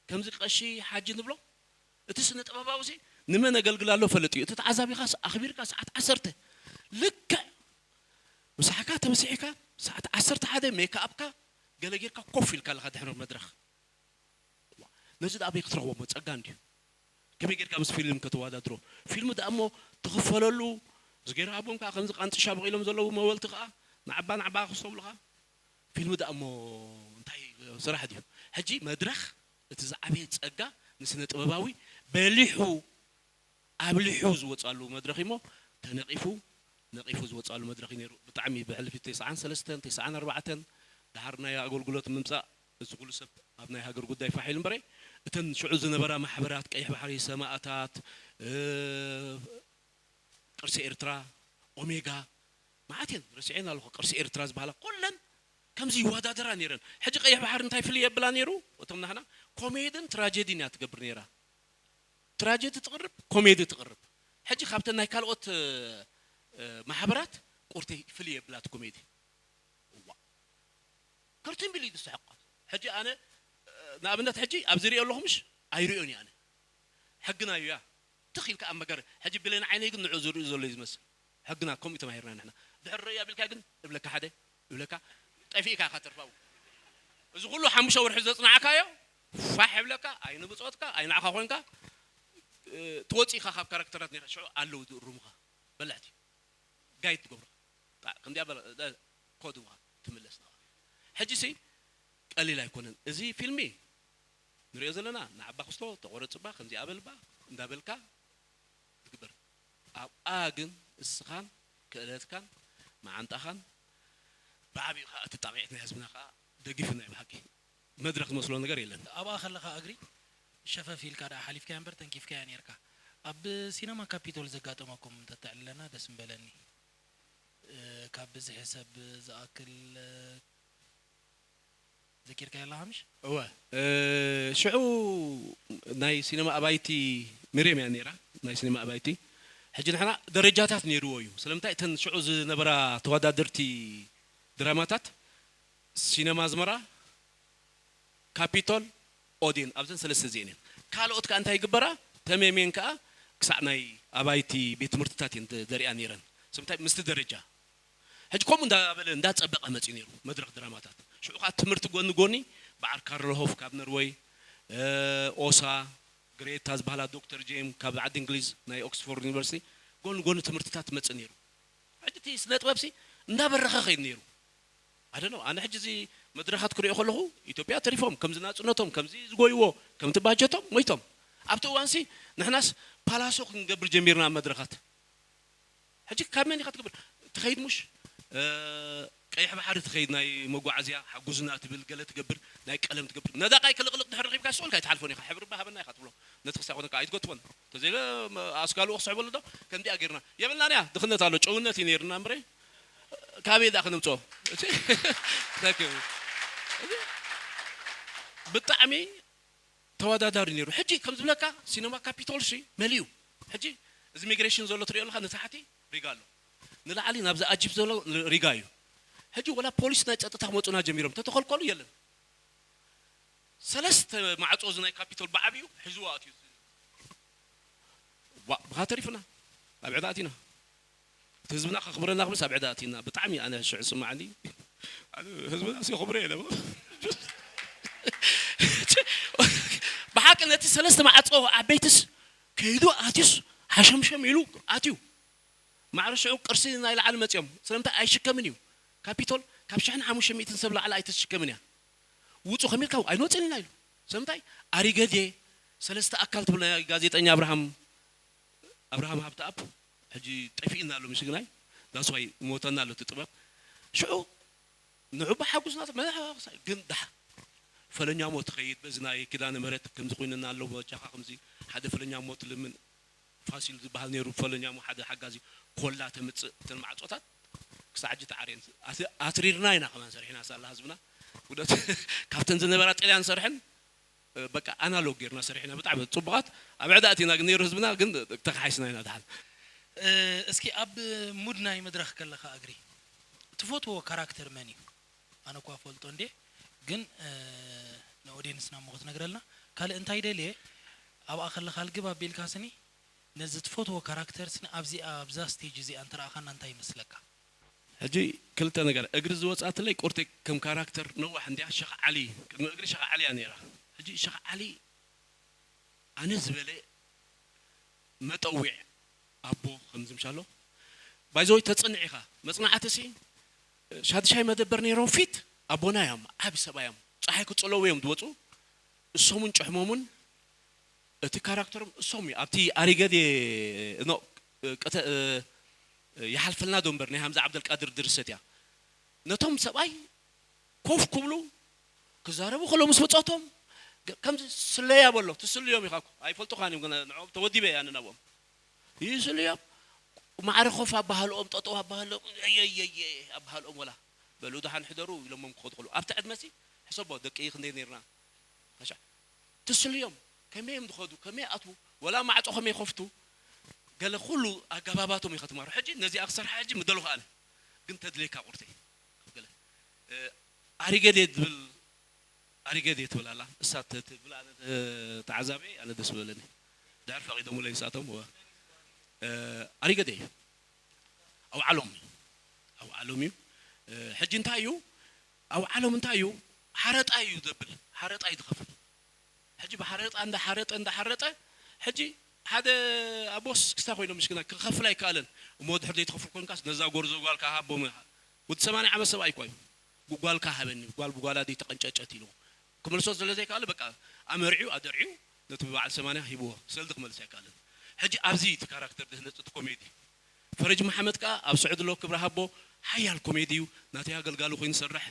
ከምዚ ቀሺ ሓጂ ንብሎ እቲ ስነ ጥበባዊ ሲ ንመን ኣገልግል ኣሎ ፈልጥ እዩ። እቲ ተዓዛቢኻስ ኣኽቢርካ ሰዓት ዓሰርተ ልክዕ ምሳሕካ ተመሲሒካ ሰዓት ዓሰርተ ሓደ ሜክኣፕካ ገለ ጌርካ ኮፍ ኢልካ ኣለኻ ድሕሪ መድረኽ። ነዚ ደኣ ኣበይ ክትረኽቦ እሞ ጸጋ እንድዩ። ከመይ ጌርካ ምስ ፊልም ከተወዳድሮ? ፊልም ደኣ እሞ ትኽፈለሉ ዝገይሩ ኣቦም ከኣ ከምዚ ቃንጥሻ በቒሎም ዘለዉ መወልቲ ከኣ ንዓባ ንዓባ ክሰብሉኻ ፊልም ደኣ እሞ እንታይ ስራሕ ድዩ? ሕጂ መድረኽ እቲ ዝዓበየ ጸጋ ንስነ ጥበባዊ በሊሑ ኣብሊሑ ዝወጻሉ መድረኽ እሞ ተነቒፉ ነቒፉ ዝወጻሉ መድረኽ እዩ ነይሩ። ብጣዕሚ ብሕልፊ ተስዓን ሰለስተን ተስዓን ኣርባዕተን ደሓር ናይ ኣገልግሎት ምምጻእ እዚ ኩሉ ሰብ ኣብ ናይ ሃገር ጉዳይ ፋሕ ኢሉ እምበረ እተን ሽዑ ዝነበራ ማሕበራት ቀይሕ ባሕሪ ሰማእታት ቅርሲ ኤርትራ ኦሜጋ መዓት እየን ረሲዐን ኣለኹ ቅርሲ ኤርትራ ዝበሃላ ኩለን ከምዚ ይወዳደራ ነይረን ሕጂ ቀይሕ ባሕሪ እንታይ ፍልይ የብላ ነይሩ እቶም ናህና ኮሜድን ትራጀዲን እያ ትገብር ነይራ ትራጀዲ ትቕርብ ኮሜዲ ትቕርብ ሕጂ ካብተን ናይ ካልኦት ማሕበራት ቁርተይ ፍልይ የብላ እቲ ኮሜዲ እዋ ከርቲን ቢል እዩ ዝስሕቕ ሕጂ ኣነ ንኣብነት ሕጂ ኣብዚ ሪኦ ኣለኹ ምሽ ኣይሪኦን እየ ኣነ ሕግና እዩ ያ ትኽ ኢልካ ኣብ መገረ ሕጂ ብሌን ዓይነይ ግን ንዑ ዝርእዩ ዘሎ እዩ ዝመስል ሕግና ከምኡ ተማሂርና ንሕና ድሕሪ ርእያ ቢልካ ግን እብለካ ሓደ እብለካ ጠፊእካ ኢኻ ተርፋው እዚ ኩሉ ሓሙሽተ ወርሒ ዘጽናዕካዮ ፋሕ እብለካ ኣይንብጾትካ ኣይንዓኻ ኮንካ ትወጽእ ኢኻ ካብ ካራክተራት ነይራ ሽዑ ኣለዉ ዝእርሙኻ በላዕቲ ጋይድ ትገብሮ ከምዚኣ በለ ኮድዋ ትምለስ ነዋ ሕጂ ሲ ቀሊል ኣይኮነን እዚ ፊልሚ ንሪኦ ዘለና ንዓባ ክስቶ ተቆረፅባ ከምዚኣ በልባ እንዳበልካ ትግበር ኣብኣ ግን እስኻን ክእለትካን መዓንጣኻን ብዓብዩ ከዓ እቲ ጣቂዕት ናይ ህዝብና ከዓ ደጊፉ ናይ ብሓቂ መድረክ ዝመስሎ ነገር የለን ኣብኣ ከለኻ እግሪ ሸፈፍ ኢልካ ደኣ ሓሊፍካያ እምበር ተንኪፍካያ ነርካ ኣብ ሲነማ ካፒቶል ዘጋጠመኩም እንተተዕልለና ደስ ምበለኒ ካብ ብዝሒ ሰብ ዝኣክል ዘኪርካዮ ኣለኻ ምሽ? እወ ሽዑ ናይ ሲነማ ኣባይቲ ሚርየም እያ ነይራ ናይ ሲነማ ኣባይቲ ሕጂ ንሕና ደረጃታት ነይርዎ እዩ ስለምንታይ እተን ሽዑ ዝነበራ ተወዳደርቲ ድራማታት ሲነማ ኣዝመራ ካፒቶል ኦዴን ኣብዘን ሰለስተ እዚአን እየን ካልኦት ከዓ እንታይ ይግበራ ተሜሜን ከዓ ክሳዕ ናይ ኣባይቲ ቤት ትምህርትታት እየን ዘሪኣ ነይረን ስለምንታይ ምስቲ ደረጃ ሕጂ ከምኡ እንዳበለ እንዳፀበቐ መፅኡ ነይሩ መድረክ ድራማታት ሽዑ ከዓ ትምህርቲ ጎኒ ጎኒ በዓል ካርለሆፍ ካብ ነርወይ ኦሳ ግሬታ ዝበሃላ ዶክተር ጄም ካብ ዓዲ እንግሊዝ ናይ ኦክስፎርድ ዩኒቨርሲቲ ጎኒ ጎኒ ትምህርትታት ትመፅእ ነይሩ ሕጂ እቲ ስነ ጥበብ ሲ እንዳበረኸ ከይድ ነይሩ ኣደነው ኣነ ሕጂ እዚ መድረኻት ክሪኦ ከለኹ ኢትዮጵያ ተሪፎም ከምዚ ናፅነቶም ከምዚ ዝጎይዎ ከምቲ ባጀቶም ሞይቶም ኣብቲ እዋንሲ ንሕናስ ፓላሶ ክንገብር ጀሚርና መድረኻት ሕጂ ካብ መን ኢኻ ትገብር ትኸይድ ሙሽ ቀይሕ ባሕሪ ትኸይድ ናይ መጓዓዝያ ሓጉዝና ትብል ገለ ትገብር ናይ ቀለም ትገብር ነዳቃይ ክልቕልቕ ድሕር ረኺብካ ስኦልካ ኣይትሓልፎን ኢኻ ሕብሪ ባሃበና ኢኻ ትብሎ ነቲ ክሳይ ኮነካ ኣይትገትቦን ተዘይለ ኣስጋልኡ ክስዕበሉ ዶ ከምዚኣ ጌርና የብልናን እያ ድኽነት ኣሎ ጨውነት እዩ ነይርና እምበረ ካበይ ዳ ክነምፅኦ ብጣዕሚ ተወዳዳሪ ነይሩ ሕጂ ከም ዝብለካ ሲነማ ካፒቶል ሲ መሊኡ ሕጂ እዚ ሚግሬሽን ዘሎ ትሪኦ ኣለካ ንታሕቲ ሪጋ ኣሎ ንላዕሊ ናብዚ ኣጅብ ዘሎ ሪጋ እዩ ሕጂ ወላ ፖሊስ ናይ ፀጥታ ክመፁና ጀሚሮም ተተኸልከሉ የለን ሰለስተ ማዕጾ እዚ ናይ ካፒቶል ብዓብዩ ሒዝዎ ኣትዩ። ዋ፣ ብኻ ተሪፍና፣ ኣብ ዕዳ ኣቲና። እቲ ህዝብና ከኽብረና ክብልስ ኣብ ዕዳ ኣቲና። ብጣዕሚ ኣነ ሽዑ ስማዕኒ። ኣነ ህዝብና ሲ ክብረ የለ። ብሓቂ ነቲ ሰለስተ ማዕጾ ዓበይትስ ከይዱ ኣትዩስ ሓሸምሸም ኢሉ ኣትዩ። ማዕረ ሽዑ ቅርሲ ናይ ላዕሊ መጺኦም። ስለምንታይ ኣይሽከምን እዩ። ካፒቶል ካብ ሽሕን ሓሙሽተ ሚእትን ሰብ ላዕሊ ኣይተሽከምን እያ። ውጹ ከሚልካ ኣይንወጽን ኢና ኢሉ። ስለምንታይ ኣሪገድየ ሰለስተ ኣካል ትብል ናይ ጋዜጠኛ ኣብርሃም ኣብርሃም ሃብተኣብ ሕጂ ጠፊእና ኣሎ ምስግናይ። ዳስዋይ ሞተና ኣሎ እቲ ጥበብ። ሽዑ ንዑ ብሓጉስና መ- ግን ዳሕ ፈለኛ ሞት ትኸይድ በዚ ናይ ኪዳነ ምህረት ከምዚ ኮይንና ኣሎ በጃኻ ከምዚ ሓደ ፈለኛ ሞት ልምን ፋሲል ዝበሃል ነይሩ ፈለኛ ሞ ሓደ ሓጋዚ ኮላ ተምፅእ እተን ማዕፆታት ክሳዕ ሕጂ ተዓርየን ኣት- ኣትሪርና ኢና ከማን ሰሪሕና ሳላ ህዝብና ውደት ካብተን ዝነበራ ጥልያን ሰርሐን በቃ ኣናሎግ ጌርና ሰሪሕና ብጣዕሚ ፅቡቓት ኣብ ዕዳ ኣቲና ግን ነይሩ ህዝብና ግን ተካሓይስና ኢና ድሓን እስኪ ኣብ ሙድ ናይ መድረኽ ከለኻ እግሪ ትፈትዎ ካራክተር መን እዩ? ኣነ እኳ ፈልጦ እንዴ ግን ንኦዲየንስና እሞ ክትነግረልና ካልእ እንታይ ደልየ ኣብኣ ከለኻ ልግብ ኣቢልካ ስኒ ነዚ ትፈትዎ ካራክተር ስኒ ኣብዚኣ ኣብዛ ስቴጅ እዚኣ እንተረኣኻና እንታይ ይመስለካ? ሕጂ ክልተ ነገር እግሪ ዝወፅኣትለይ ቁርተይ ከም ካራክተር ነዋሕ እንዲያ ሸኽ ዓሊ ቅድሚ እግሪ ሸኽ ዓሊ እያ ነይራ ሕጂ ሸኽ ዓሊ ኣነ ዝበለ መጠዊዕ ኣቦ ከምዚ ምሻሎ ባይዘወይ ተፅንዕ ኢኻ መፅናዕቲ ሲ ሻድሻይ መደበር ነይሮም ፊት ኣቦና እዮም ዓቢ ሰብኣዮም ፀሓይ ክፅለዉ እዮም ዝወፁ እሶምን ጭሕሞምን እቲ ካራክተሮም እሶም እዩ ኣብቲ ኣሪገድ ኖ ይሓልፈልና ዶ እምበር ናይ ሃምዛ ዓብደልቃድር ድርሰት እያ ነቶም ሰብኣይ ኮፍ ክብሉ ክዛረቡ ከሎ ምስ ብጾቶም ከምዚ ስለያ በሎ ትስልዮም ኢኻ ኣይፈልጡኻን እዮም ንዕኦም ተወዲበ እያ ንናብኦም ይስልዮም ማዕረ ኮፍ ኣባህልኦም ጠጠው ኣባህልኦም የየየ ኣባህልኦም ወላ በሉ ደሓን ሕደሩ ኢሎሞም ክኸዱ ከሉ ኣብቲ ዕድመሲ ሕሰቦ ደቂ ክንደይ ነርና ትስልዮም ከመይ እዮም ዝኸዱ ከመይ ኣትዉ ወላ ማዕፆ ከመይ ከፍቱ ገለ ኩሉ ኣገባባቶም ኢኻ ትማሩ ሕጂ ነዚኣ ክሰርሓ ሕጂ ምደለኹ ኣነ ግን ተድልየካ ቁርተይ ኣሪገዴ ትብል ኣሪገዴ ትብል ኣላ እሳ ትብል ኣነ ተዓዛቢ ኣነ ደስ በለኒ ድሕር ፈቂዶምለይ ንሳቶም ኣሪገዴ እዩ ኣውዓሎም እዩ ኣውዓሎም እዩ ሕጂ እንታይ እዩ ኣውዓሎም እንታይ እዩ ሓረጣ እዩ ዘብል ሓረጣ እዩ ዝኸፍል ሕጂ ብሓረጣ እንዳሓረጠ እንዳሓረጠ ሕጂ ሓደ ኣቦስ ክስታ ኮይኖም ምሽክና ክኸፍል ኣይከኣለን እሞ ድሕር ዘይትኸፍል ኮንካስ ነዛ ጎርዞ ጓልካ ሃቦም ወዲ ሰማንያ ዓመት ሰብኣይ እኳ እዩ ጓልካ ሃበኒ ጓል ብጓላ ዘይተቐንጨጨት ኢልዎ ክመልሶ ስለ ዘይከኣለ በቃ ኣመርዕዩ ኣደርዕዩ ነቲ ብበዓል ሰማንያ ሂብዎ ሰልዲ ክመልስ ኣይከኣለን ሕጂ ኣብዚ እቲ ካራክተር ድህነፅ እቲ ኮሜዲ ፈረጅ መሓመድ ከዓ ኣብ ስዑዲ ኣሎ ክብረ ሃቦ ሓያል ኮሜዲ እዩ ናተይ ኣገልጋሊ ኮይኑ ይሰርሕ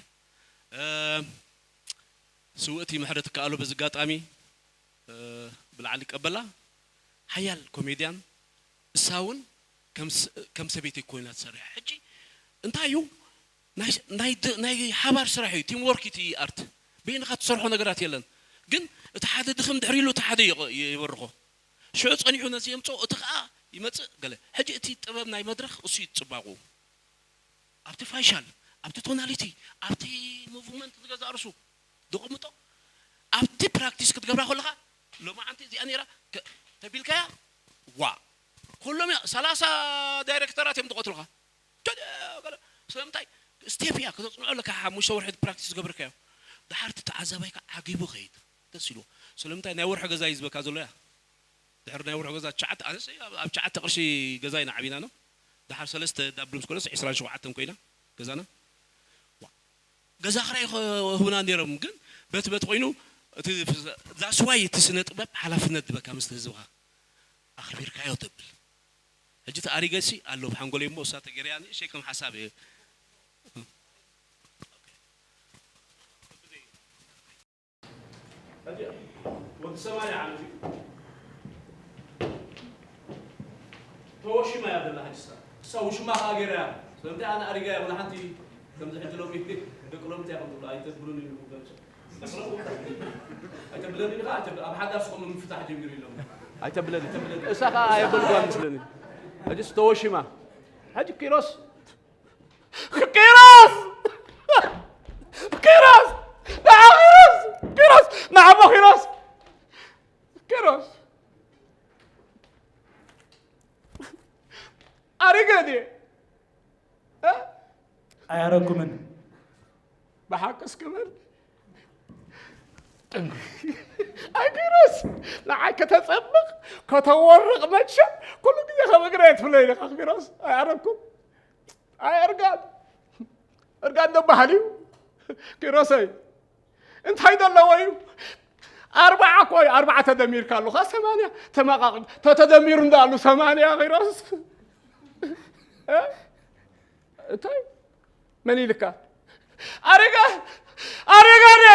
ስውእቲ ምሕረት ከኣሎ በዚ ኣጋጣሚ ብላዕሊ ቀበላ ሓያል ኮሜድያን እሳ እውን ከም ሰበይቲ ኮይና ትሰርሕ ሕጂ እንታይ እዩ ናይ ሓባር ስራሕ እዩ ቲም ወርክ እቲ ኣርት በይንኻ ትሰርሖ ነገራት የለን ግን እቲ ሓደ ድኽም ድሕሪ ኢሉ እቲ ሓደ ይበርኾ ሽዑ ፀኒሑ ነዚ የምፅኦ እቲ ከዓ ይመፅእ ገለ ሕጂ እቲ ጥበብ ናይ መድረኽ እሱ ይፅባቑ ኣብቲ ፋይሻል ኣብቲ ቶናሊቲ ኣብቲ ሙቭመንት ዝገዛ ርሱ ድቕምጦ ኣብቲ ፕራክቲስ ክትገብራ ከለኻ ሎማዓንቲ እዚኣ ነይራ ተቢልካያ ዋ ኩሎም ሰላሳ ዳይሬክተራት እዮም ዝቐትሉኻ ስለምንታይ ስቴፕ እያ ከተፅንዖ ኣለካ ሓሙሽተ ወርሒ ፕራክቲስ ዝገብርካዮ ድሓርቲ ተዓዛባይካ ዓጊቡ ከይድ ደስ ኢልዎ ስለምንታይ ናይ ወርሒ ገዛ እዩ ዝበካ ዘሎ እያ ድሕሪ ናይ ወርሒ ገዛ ትሽዓተ ኣነስ ኣብ ትሽዓተ ቅርሺ ገዛ ኢና ዓቢና ነው ድሓር ሰለስተ ዳብሉም ስኮነስ ዕስራን ሸውዓተን ኮይና ገዛና ገዛ ክራይ ህቡና ነይሮም ግን በቲ በቲ ኮይኑ እቲ ዛስዋይ እቲ ስነ ጥበብ ሓላፍነት ዝበካ ምስቲ ህዝብካ ኣኽቢርካዮ ተብል ሕጂ ተኣሪገሲ ኣሎ ብሓንጎለይ እሞ እሳ ተገይረያ ንእሸይ ከም ሓሳብ እየ ሕጂ ወዲ ሰማንያ ዓመት እዩ ተወሽማ እያ ዘላ ሕጂ እሳ እሳ ውሽማ ከዓ ገይራ እያ ስለምንታይ ኣነ ኣሪጋ እያ ወላ ሓንቲ ከምዚ ሕጂ ሎሚ ደቂ ሎሚ እንታይ ከም ትብሉ ኣይተብሉን እዩ ተምፅእ ኣይተብለኒ ከዓ ኣብ ሓዳር ስቆም ምፍታሕ ጀሚሩ ኢሎም ኣይተብለኒ እሳ ከዓ ኣየበልኳን ምስለኒ ሕጂ ዝተወሽማ ሕጂ ኪሮስ ኪሮስ ኪሮስ ኪሮስ ኪሮስ ንዓሞ ኪሮስ፣ ኪሮስ ኣሪገ ድየ? እ? ኣያረኩምን። ብሓቂ እስክብል ኣይ ኪሮስ፣ ንዓይ ከተጸብቕ ከተወርቕ መቸም ኩሉ ግዜ ከም እግረ የትፍለይ ኢኻ ኪሮስ። ኣይ ኣረኩም ኣይ እርጋን እርጋን ደባሃል እዩ ኪሮሰይ። እንታይ ዘለዎ እዩ? ኣርባዓ እኮ እዩ። ኣርባዓ ተደሚርካ ኣለኻ ሰማንያ ተመቃቂ ተተደሚሩ እንዳኣሉ ሰማንያ ኪሮስ እንታይ መን ኢልካ ኣሪጋ ኣሪጋ ደ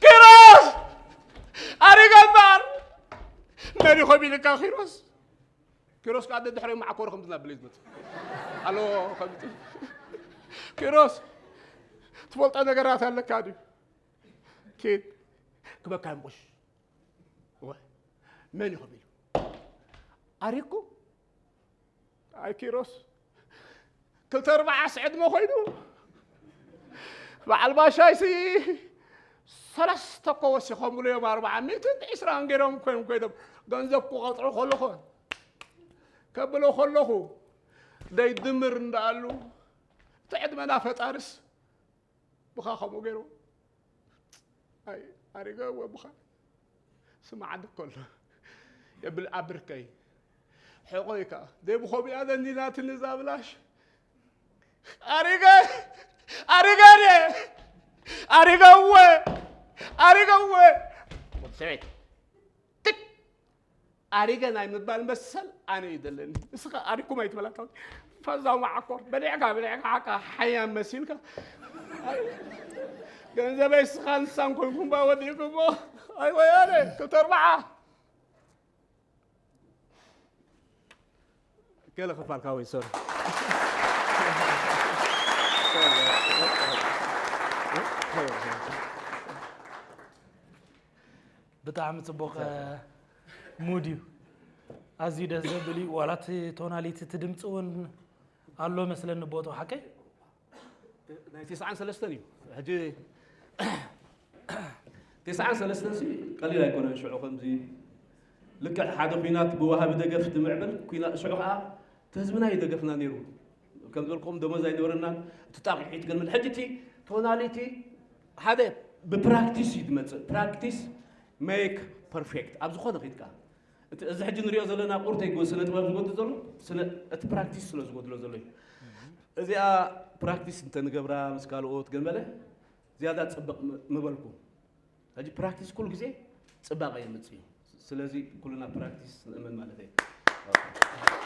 ኪሮስ ኣሪጋ እምበኣር መን ይኾም ኢልካ ኪሮስ ኪሮስ ከዓ ደድሕሪ ማዕኮር ከም ዝናብል እዩ ዝመፅእ ኣሎ ከምቲ ኪሮስ ትፈልጦ ነገራት ኣለካ ድዩ ኪድ ክበካ ምቁሽ እወ መን ይኹም ኢሉ ኣሪኩ ኣይ ኪሮስ ክልተ ኣርባዓስ ዕድመ ኮይኑ በዓል ባሻይሲ ሰለስተ እኮ ወሲኾምሉ እዮም ኣርባዓ ሚእትን ዕስራን ገይሮም ኮይኖም ኮይኖም ገንዘብ ክቆፅሩ ከለኹ ከብሎ ከለኹ ደይ ድምር እንዳኣሉ እቲ ዕድመና ፈጣርስ ብኻ ከምኡ ገይሩ ኣይ ኣሪገ እወ ብኻ ስማዓኒ ከሎ የብል ኣብርከይ ሕቆይ ከኣ ዘይብኸምኡ እያ ደኒናትኒ እዛ ብላሽ ኣሪገ ኣሪገ ድየ ኣሪገ እወ ኣሪገ እወ ወዲ ሰበይቲ ትክ ኣሪገ ናይ ምባል መሰል ኣነ እዩ ዘለኒ። ንስኻ ኣሪኩም ኣይትበላካ ፈዛው መዓኮር በሊዕካ በሊዕካ ሓካ ሓያም መሲልካ ገንዘበይ ስኻ ንሳን ኮይንኩም ባ ወዲእኩሞ ኣይ ወያነ ክልተ ኣርባዓ ገለ ክፋልካ ወይ ሶሪ ብጣዕሚ ፅቡቕ ሙድ እዩ። ኣዝዩ ደስ ዘብል እዩ። ዋላ እቲ ቶናሊቲ እቲ ድምፂ እውን ኣሎ መስለኒ ቦታው ሓቀይ ናይ ተስዓን ሰለስተን እዩ ሕጂ ተስዓን ሰለስተን ሲ ቀሊል ኣይኮነን ሽዑ ከምዚ ልክዕ ሓደ ኩናት ብወሃቢ ደገፍ ትምዕብል ኩናት ሽዑ ከዓ እቲ ህዝብና እዩ ደገፍና ነይሩ ከም ዝበልኩም ደሞዝ ኣይነበረናን እቲ ጣቂሒት ግን ሕጂ እቲ ቶናሊቲ ሓደ ብፕራክቲስ እዩ ዝመፅእ ፕራክቲስ ሜክ ፐርፌክት ኣብ ዝኾነ ኪድካ እቲ እዚ ሕጂ ንሪኦ ዘለና ቁርተይ ጎ ስነ ጥበብ ዝጎድል ዘሎ ስነ እቲ ፕራክቲስ ስለ ዝጎድሎ ዘሎ እዩ እዚኣ ፕራክቲስ እንተንገብራ ምስ ካልኦት ገንበለ ዝያዳ ፅብቕ ምበልኩ ሕጂ ፕራክቲስ ኩሉ ግዜ ፅባቐ የምፅ እዩ ስለዚ ኩልና ፕራክቲስ ንእመን ማለት እዩ